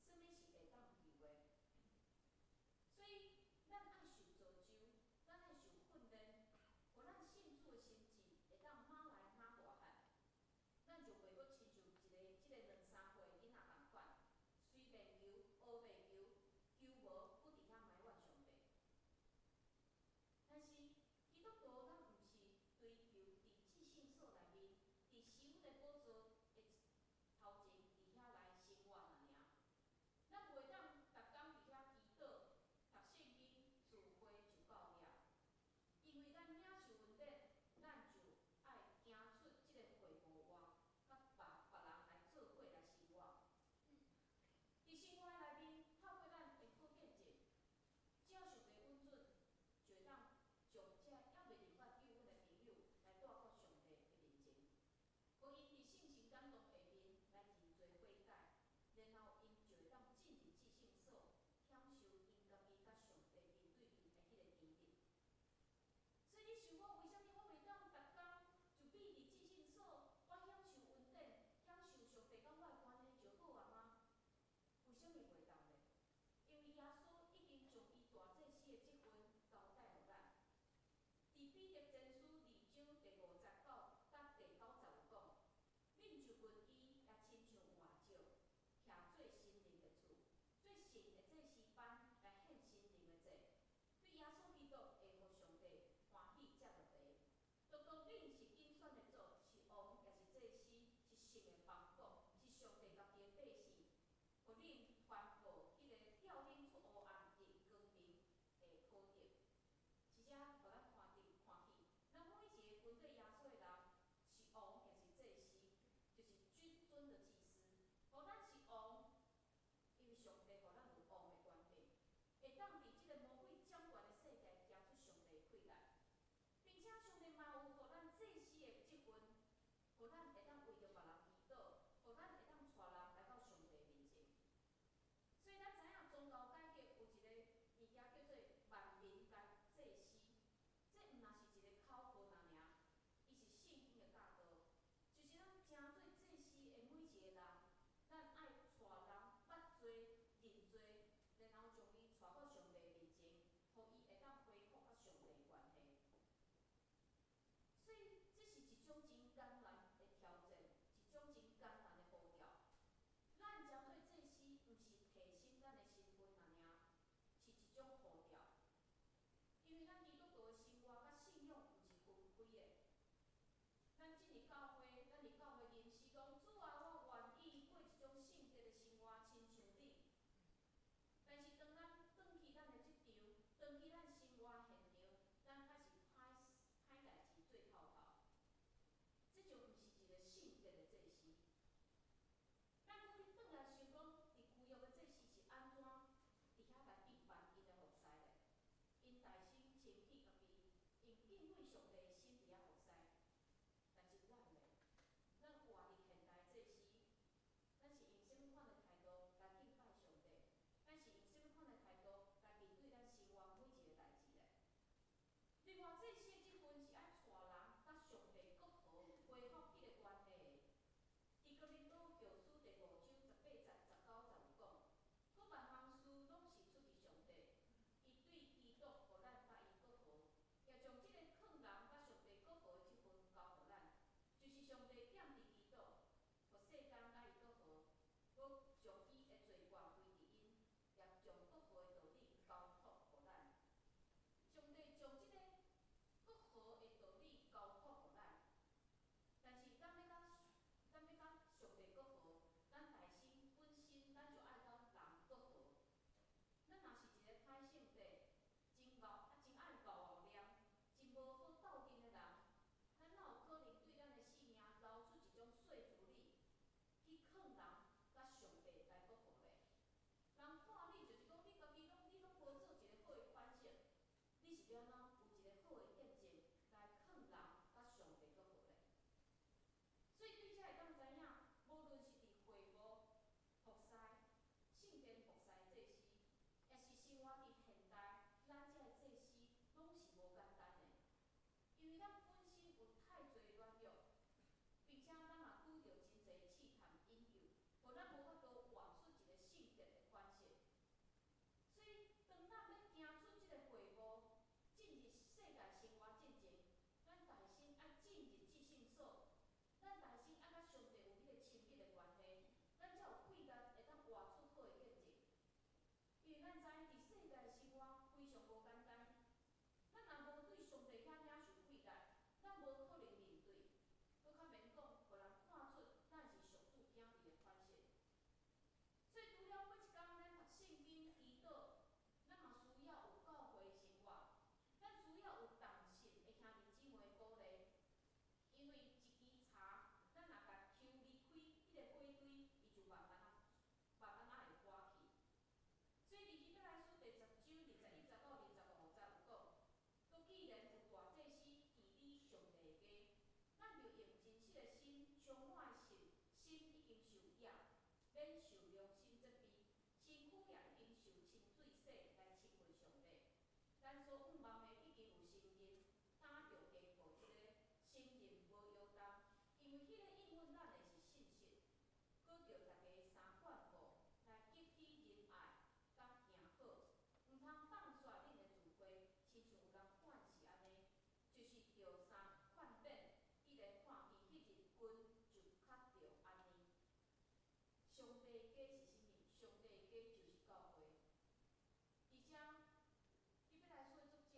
Speaker 4: 啥物是會當求的。所以，咱愛受造就，咱愛受訓練，予咱信主的心志會當愈來愈大漢。咱就袂閣親像一个這个兩三歲的囡仔仝款，隨便求，烏白求，求無閣佇遐埋怨上帝。但是基督徒咱毋是追求佇至聖所內面，佇施恩的寶座的頭前佇遐來生活爾爾。咱袂當逐工佇遐祈禱、讀聖經、聚會就夠了，因為咱領受恩典，咱就愛行出這个會幕外，佮別別人來做伙來生活。佇生活內面，透過咱的好見證，只要上帝允准，就會當將這猶未認捌救恩的朋友來帶到上帝的面前，予𪜶佇聖神感動下面來認罪悔改，然後𪜶就會當進入至聖所，享受𪜶家己佮上帝面對面的彼个甜蜜。所以你想講，為啥物我袂當逐工就覕佇至聖所，我享受恩典，享受上帝佮我的關係就好啊嗎？為啥物袂當呢？因為耶穌已經將伊大祭司的職分交代予咱。佇彼得前書二章第五節到佮第九節有講，恁就近伊，也親像活石，徛做新靈的厝，做聖的祭司班來獻新靈的祭，對耶穌基督會予上帝歡喜接落來。獨獨恁是揀選的族，是王，也是祭司，是聖的邦國，是上帝家己的百姓，予恁傳報彼個召恁出黑暗入光明的好德。是遮予咱看佇看見，咱每一个跟綴耶穌的人，是王，也是祭司，就是君尊的祭司。予咱是王，因為上帝予咱有王的權柄，會當佇這个魔鬼掌權的世界行出上帝的氣力，並且上帝嘛有予咱祭司的職分，予咱會當為著別人祈禱，予咱會當帶人來到上帝面前。所以咱知影宗教改革有一個物件叫做萬民間祭司，這毋若是一個口號爾爾，伊是聖經的教導，就是咱成做祭司的每一個人，咱愛帶人捌罪、認罪，然後將伊帶到上帝面前，予伊會當恢復佮上帝的關係。所以這是一種真艱難的挑戰，一種真艱難的呼召。咱成做祭司，毋是提升咱的身份爾爾，是一種呼召。因為咱基督徒的生活佮信仰毋是分開的。咱進入教會，咱佇教會認識講，主啊，我願意過一種聖潔的生活，親像你。但是當咱轉去咱的職場，轉去咱生活現場，咱開始歹歹代誌做透透，這就毋是一個聖潔的祭司。咱閣去轉來想講，佇舊約的祭司是按怎佇遐來變辦𪜶的服侍咧？𪜶大聲清洗家己，用敬畏上帝的心佇遐服侍。但是咱咧，咱活佇現代祭司，咱是用啥物款的態度來敬拜上帝？咱是用啥物款的態度來面對咱生活每一個代誌咧？另外，祭司的職分是愛帶人佮上帝復和、恢復彼个關係的。佇哥林多後書第五章十八節、十九節有講，閣萬項事攏是出佇上帝，伊對基督予咱佮伊復和，也將這个勸人佮上帝復和的職分交予咱，就是上帝踮佇基督，予世間佮伊復和，閣將伊的罪過歸佇𪜶，也將復和的道理交託予咱。上帝將這个復和的道理交託予咱，但是咱欲佮上帝復和，咱內心本身咱就愛佮人復和。咱若是一個歹性格、真𠢕啊真愛𠢕後念、真無好鬥陣的人，咱哪有可能對咱的性命流出一種說服力，去勸人佮上帝來復和咧？人看你就是講，你家己攏你攏無做一個好的反省，你是欲按怎有一個好的見證來勸人佮上帝復和咧？所以對遮會當知影，無論是佇會幕服侍、聖殿服侍祭司，抑是生活佇現代，咱這个祭司攏是無簡單的，因為咱本身有太濟軟弱，並且咱嘛拄著真濟試咱所向望的已經有身孕，哪著堅固這个身孕無搖動？因為彼个應允咱的是信實。閣著大家三貫步來激起仁愛佮行好，毋通放煞恁的聚會，親像有人款是按呢，就是著三勸勉，伊連看見彼日近就較著按呢。上帝的家是啥物？上帝的家就是教會。而且你欲來說足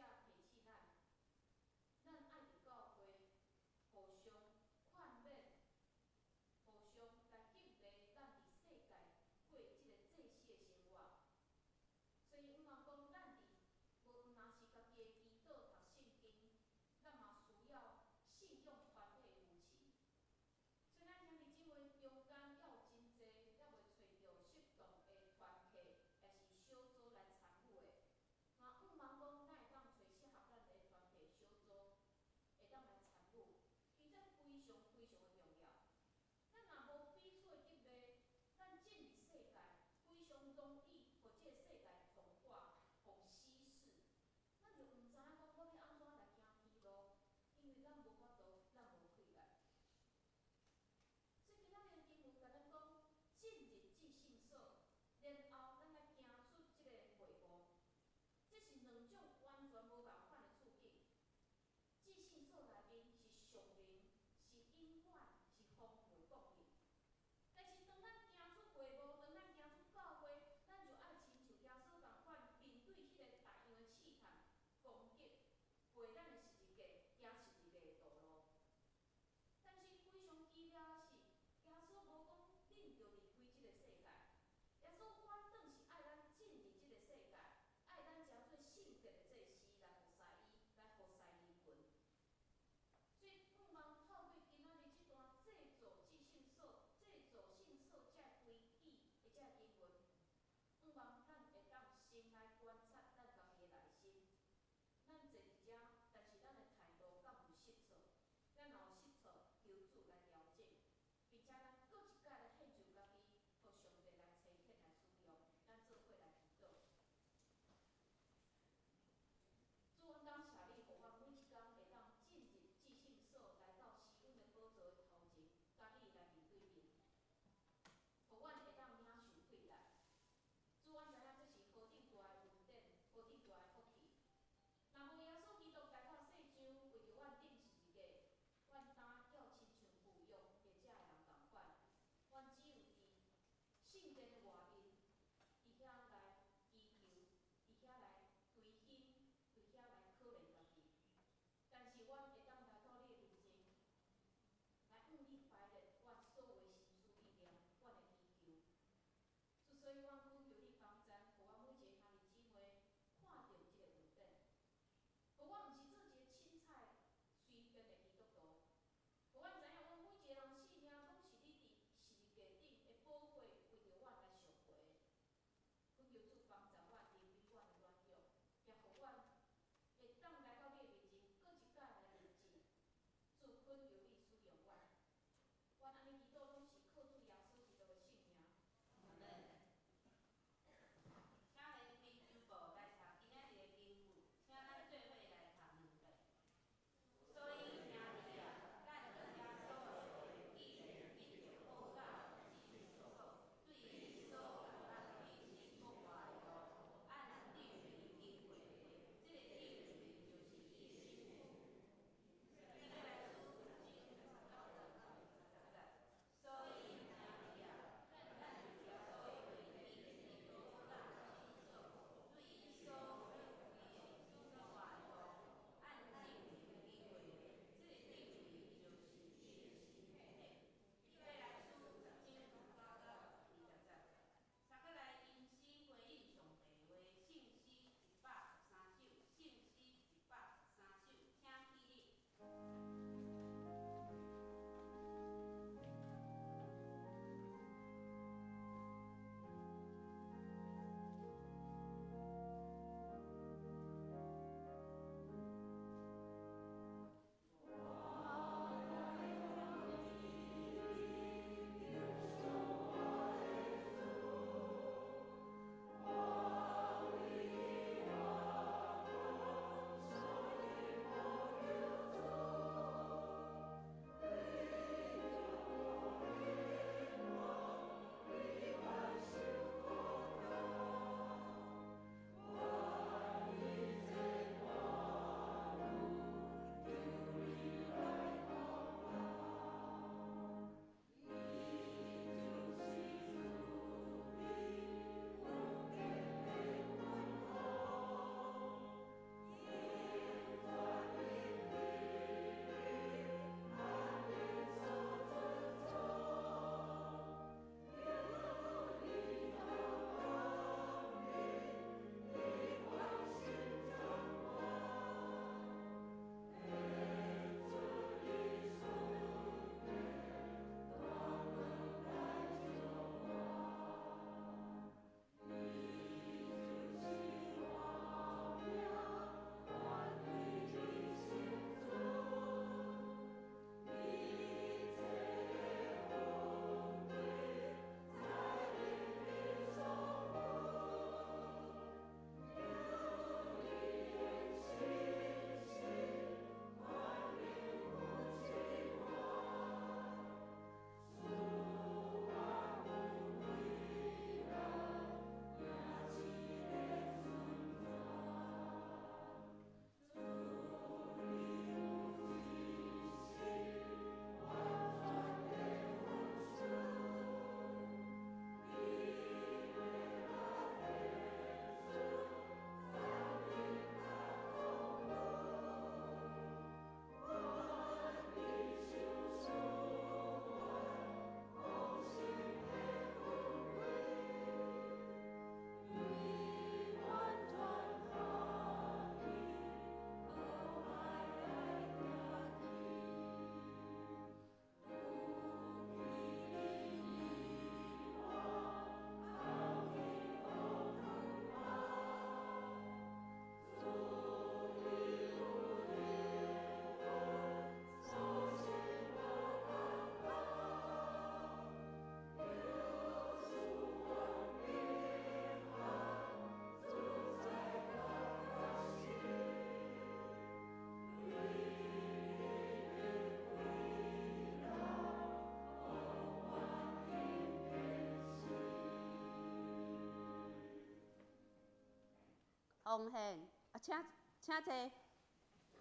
Speaker 3: 奉獻，啊，請請坐。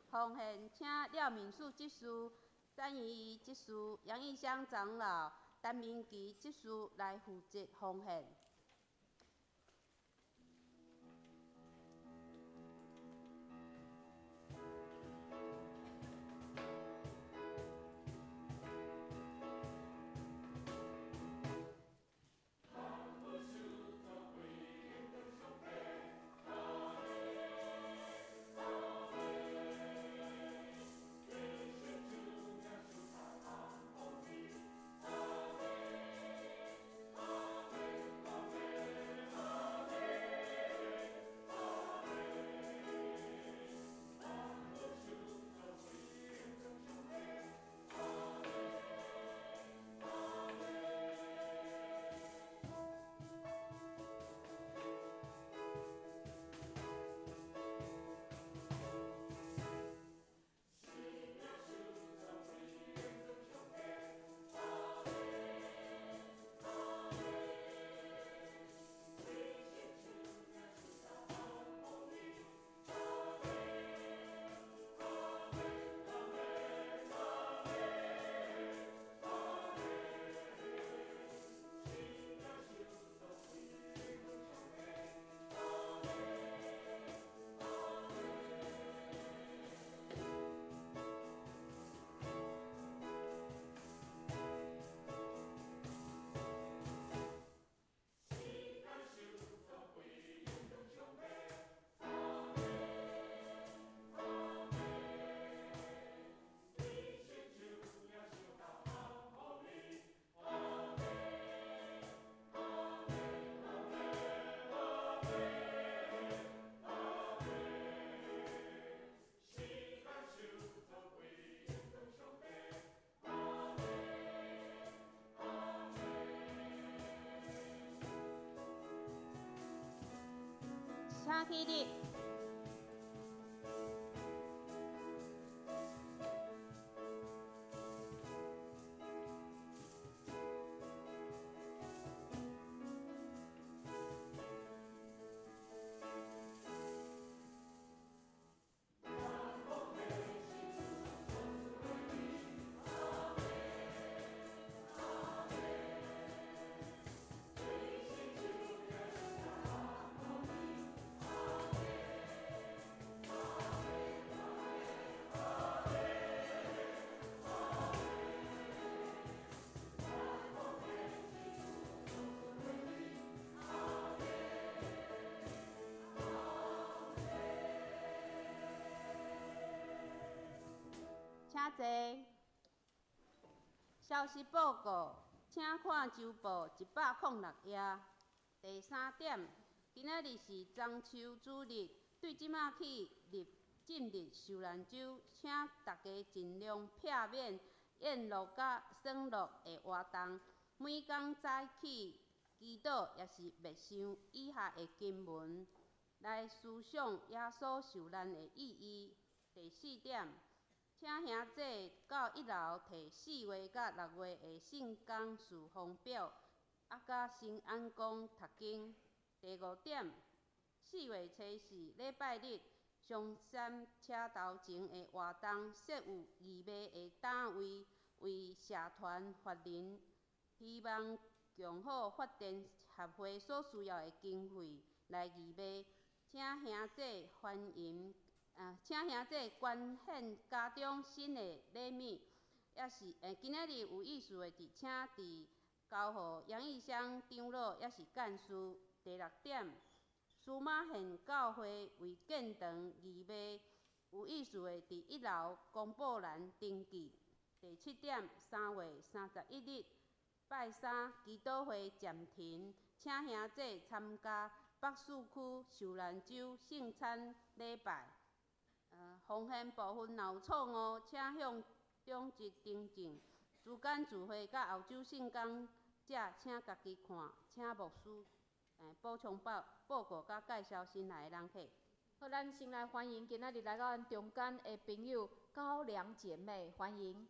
Speaker 3: 奉獻，請廖敏樹執事、詹怡怡執事、楊義香長老、陳明奇執事來負責奉獻。請起立。請坐。消息報告，請看週報106頁。第三點，今仔日是中秋主日，對這馬起入進入受難週，請大家盡量避免宴樂佮耍樂的活動。每工早起祈禱，抑是默想以下的經文，來思想耶穌受難的意義。第四點，請兄弟到一樓提4月佮6月的聖工事奉表，啊，佮新安宮讀經。第五點，4月初四禮拜日，松山車頭前的活動設有義賣的單位，為社團法人希望共好發展協會所需要的經費來義賣，請兄弟歡迎。請兄弟捐獻家中新的禮物，抑是今仔日有意思的，請佇交予楊義香長老，抑是幹事。第六點，司馬縣教會為建堂義賣，有意思的佇一樓公布欄登記。第七點，3月31日拜三祈禱會暫停，請兄弟參加北勢區受難週聖餐禮拜。奉獻部分若有錯誤，請向長執訂正。主管聚會佮後週聖工者，請家己看。請牧師補充報報告佮介紹新來的人客。
Speaker 4: 好，咱先來歡迎今仔日來到咱中間的朋友高粱姐妹，歡迎。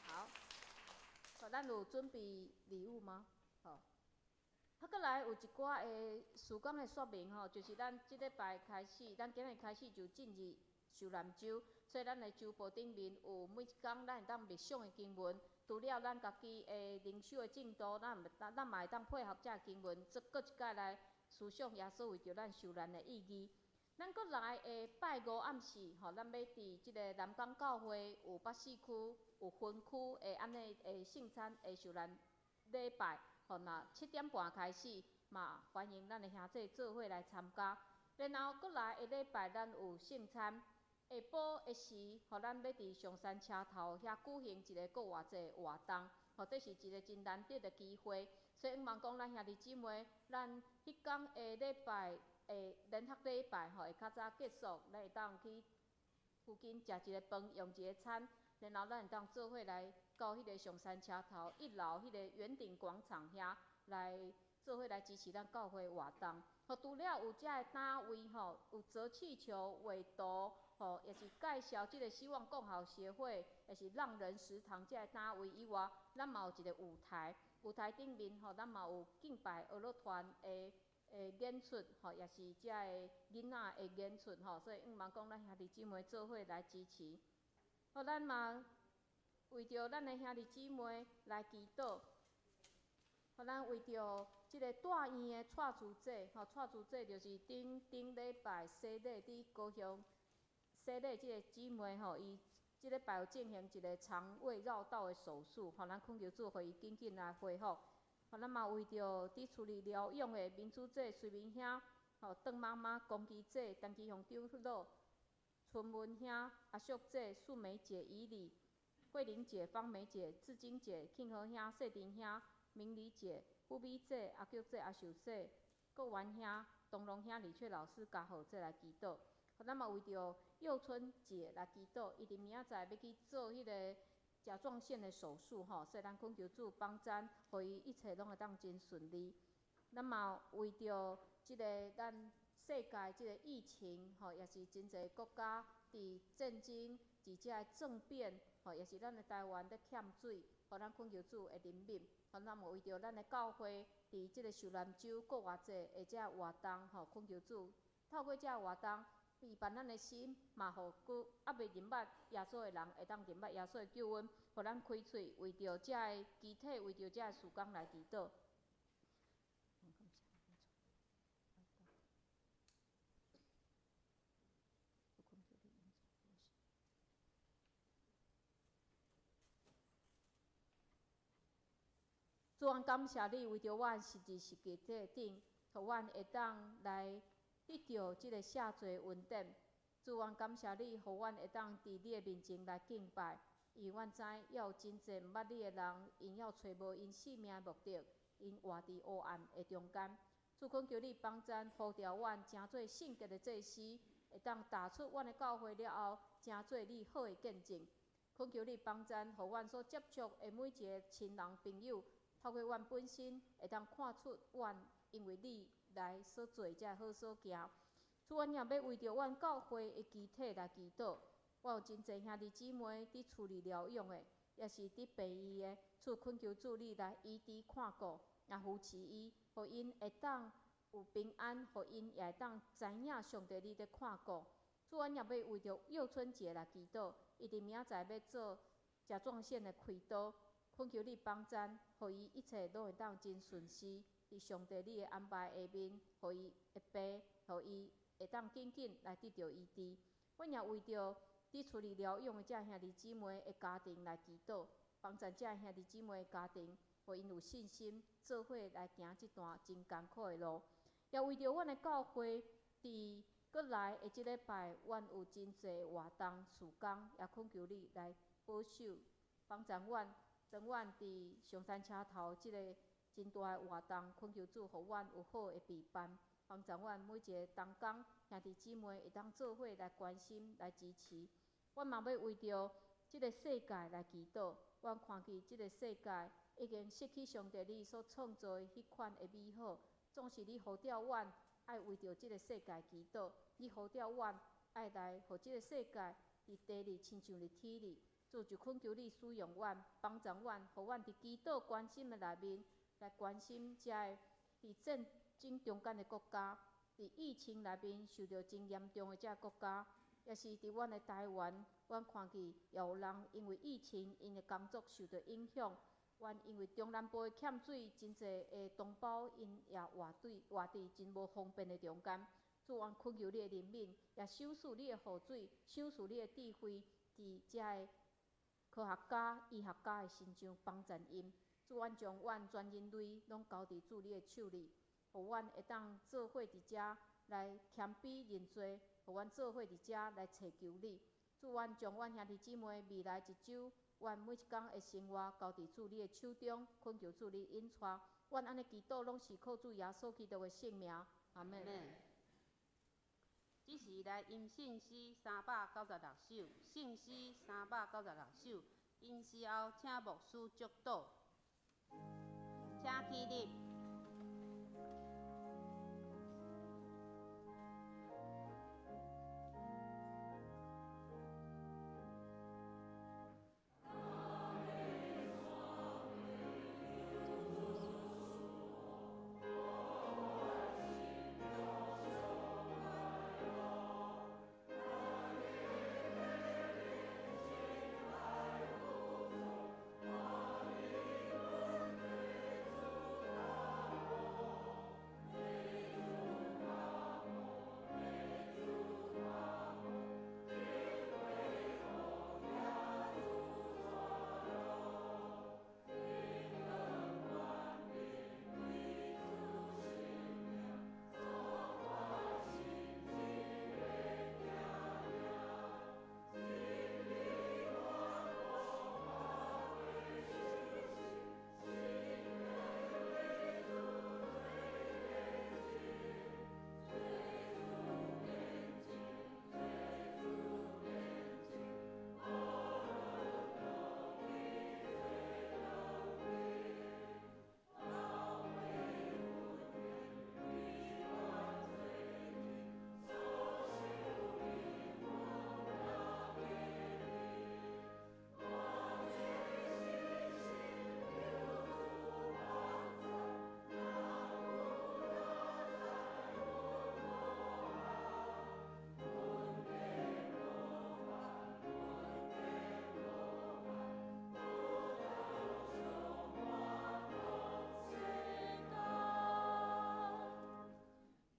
Speaker 4: 好，好，咱有準備禮物嗎？好，好，
Speaker 5: 閣來有一寡的事工的說明吼，就是咱這禮拜開始，咱今日開始就進入受難週，所以咱的週報頂面有每一工咱會當默想的經文。除了咱家己的靈修的進度，咱嘛會當配合這个經文，做閣一擺來思想耶穌為著咱受難的意義。咱閣來的拜五暗時，吼，咱欲佇這个南港教會有北四區有分區的按呢的聖餐的受難禮拜，吼，若7點半開始，嘛歡迎咱的兄弟做伙來參加。然後閣來的禮拜，咱有聖餐。下晡的時，吼，咱欲佇松山車頭遐舉行一个復活節活動，吼，這是一个真難得的機會。所以，向望講咱兄弟姊妹，咱彼工的禮拜的聯合禮拜，吼，會較早結束，咱會當去附近食一个飯，用一个餐，然後咱會當做伙來到彼个松山車頭一樓彼個圓頂廣場遐來做伙來支持咱教會活動。吼，除了有遮个單位吼，有折氣球、畫圖，吼，也是介紹這个希望共好協會，也是浪人食堂遮个單位以外，咱嘛有一个舞台，舞台頂面吼，咱嘛有敬拜樂團的演出，吼，也是遮个囡仔的演出，吼，所以向望講咱兄弟姊妹做伙來支持。好，咱嘛為著咱的兄弟姊妹來祈禱。好，咱為著這个大院的蔡主姐，吼，蔡主姐就是頂頂禮拜洗禮佇高雄洗禮這个姊妹，吼，伊這禮拜有進行一个腸胃繞道的手術，吼，咱懇求主予伊緊緊來恢復。吼，咱嘛為著佇厝裡療養的民主姐、徐明兄，吼，鄧媽媽、龚基姐、陳其雄長老、春文兄、阿淑姐、素梅姐、以禮、慧玲姐、芳梅姐、志晶姐、慶和兄、世珍兄、明理姐、富美姐、阿菊姐、阿秀姐、國元兄、東龍兄、李翠老師、嘉豪姐來祈禱。咱嘛為著幼春姐來祈禱，伊佇明仔載欲去做彼个甲狀腺的手術吼，所以咱懇求主幫贊，予伊一切攏會當真順利。咱嘛為著這个咱世界這个疫情吼，也是真濟國家佇戰爭、佇遮个政變吼，也是咱的台灣咧欠水，予咱懇求主的憐憫。予咱嘛為著咱的教會佇這个受難週復活節的這个活動吼，懇求主透過這个活動，預備咱的心，嘛予閣猶未認捌耶穌的人會當認捌耶穌的救恩，予咱開喙為著這个肢體，為著這个事工來祈禱。主，阮感謝你，為著阮實時實際這頂，予阮會當來得著這个赦罪恩典。主，阮感謝你，予阮會當佇你的面前來敬拜，因為阮知猶有真濟毋捌你的人，𪜶猶揣無𪜶性命的目的，𪜶活佇黑暗的中間。主，懇求你幫贊，呼召阮成做聖潔的祭司，會當踏出阮的教會了後，成做你好的見證。懇求你幫贊，予阮所接觸的每一个親人朋友，透過阮本身，會當看出阮因為你來所做的這个好所行。主，阮也欲為著阮教會的肢體來祈禱。我有真濟兄弟姊妹佇厝裡療養的，也是佇病院的，主懇求主你來醫治看顧，也扶持伊，予𪜶會當有平安，予𪜶也會當知影上帝你咧看顧。主，阮也欲為著幼春姐來祈禱，伊佇明仔載欲做甲狀腺的開刀，懇求你幫贊，予伊一切攏會當真順遂。佇上帝你的安排下面，予伊的病，予伊會當緊緊來得著醫治。阮也為著佇厝裡療養的這兄弟姊妹的家庭來祈禱，幫贊這兄弟姊妹的家庭，予𪜶有信心，做伙來行這段真艱苦的路。也為著阮的教會，佇閣來的這禮拜，阮有真濟活動事工，也懇求你來保守，幫贊阮。當阮佇上山車頭這个真大的活動，懇求主予阮有好的備辦，幫助阮每一个同工兄弟姊妹會當做伙來關心、來支持。阮嘛欲為著這个世界來祈禱。阮看見這个世界已經失去上帝你所創造的彼款的美好，總是你呼召阮愛為著這个世界祈禱，你呼召阮愛來予這个世界佇地裡親像佇天裡。主就懇求你使用阮，幫助阮，予阮佇祈禱關心的內面來關心遮个伫戰爭中間的國家，佇疫情內面受著真嚴重的這个國家，也是佇阮的台灣，阮看見也有人因為疫情，𪜶的工作受著影響。阮因為中南部的欠水，真濟的同胞𪜶也活佇真無方便的中間。主，阮懇求你的憐憫，也賞賜你的雨水，賞賜你的智慧，佇遮个科學家、醫學家的身上幫贊𪜶。主，阮將阮全人類攏交佇主你的手裡，予阮會當做伙佇遮來謙卑認罪，予阮做伙佇遮來尋求你。主，阮將阮兄弟姊妹未來一週，阮每一工的生活交佇主你的手中，懇求主你引帶。阮按呢祈禱，攏是靠主耶穌基督的聖名。阿們。
Speaker 3: 這時來吟聖詩396首，聖詩396首。吟詩後，請牧師祝禱，請起立。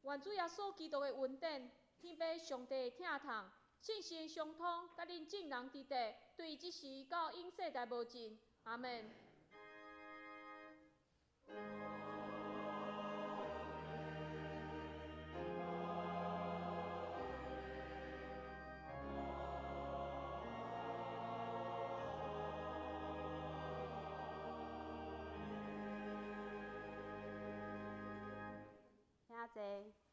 Speaker 5: 願主耶穌基督的恩典，天父上帝的疼痛，聖神相通，佮恁眾人佇地，對這時到永世代無盡。阿們。
Speaker 3: 請坐。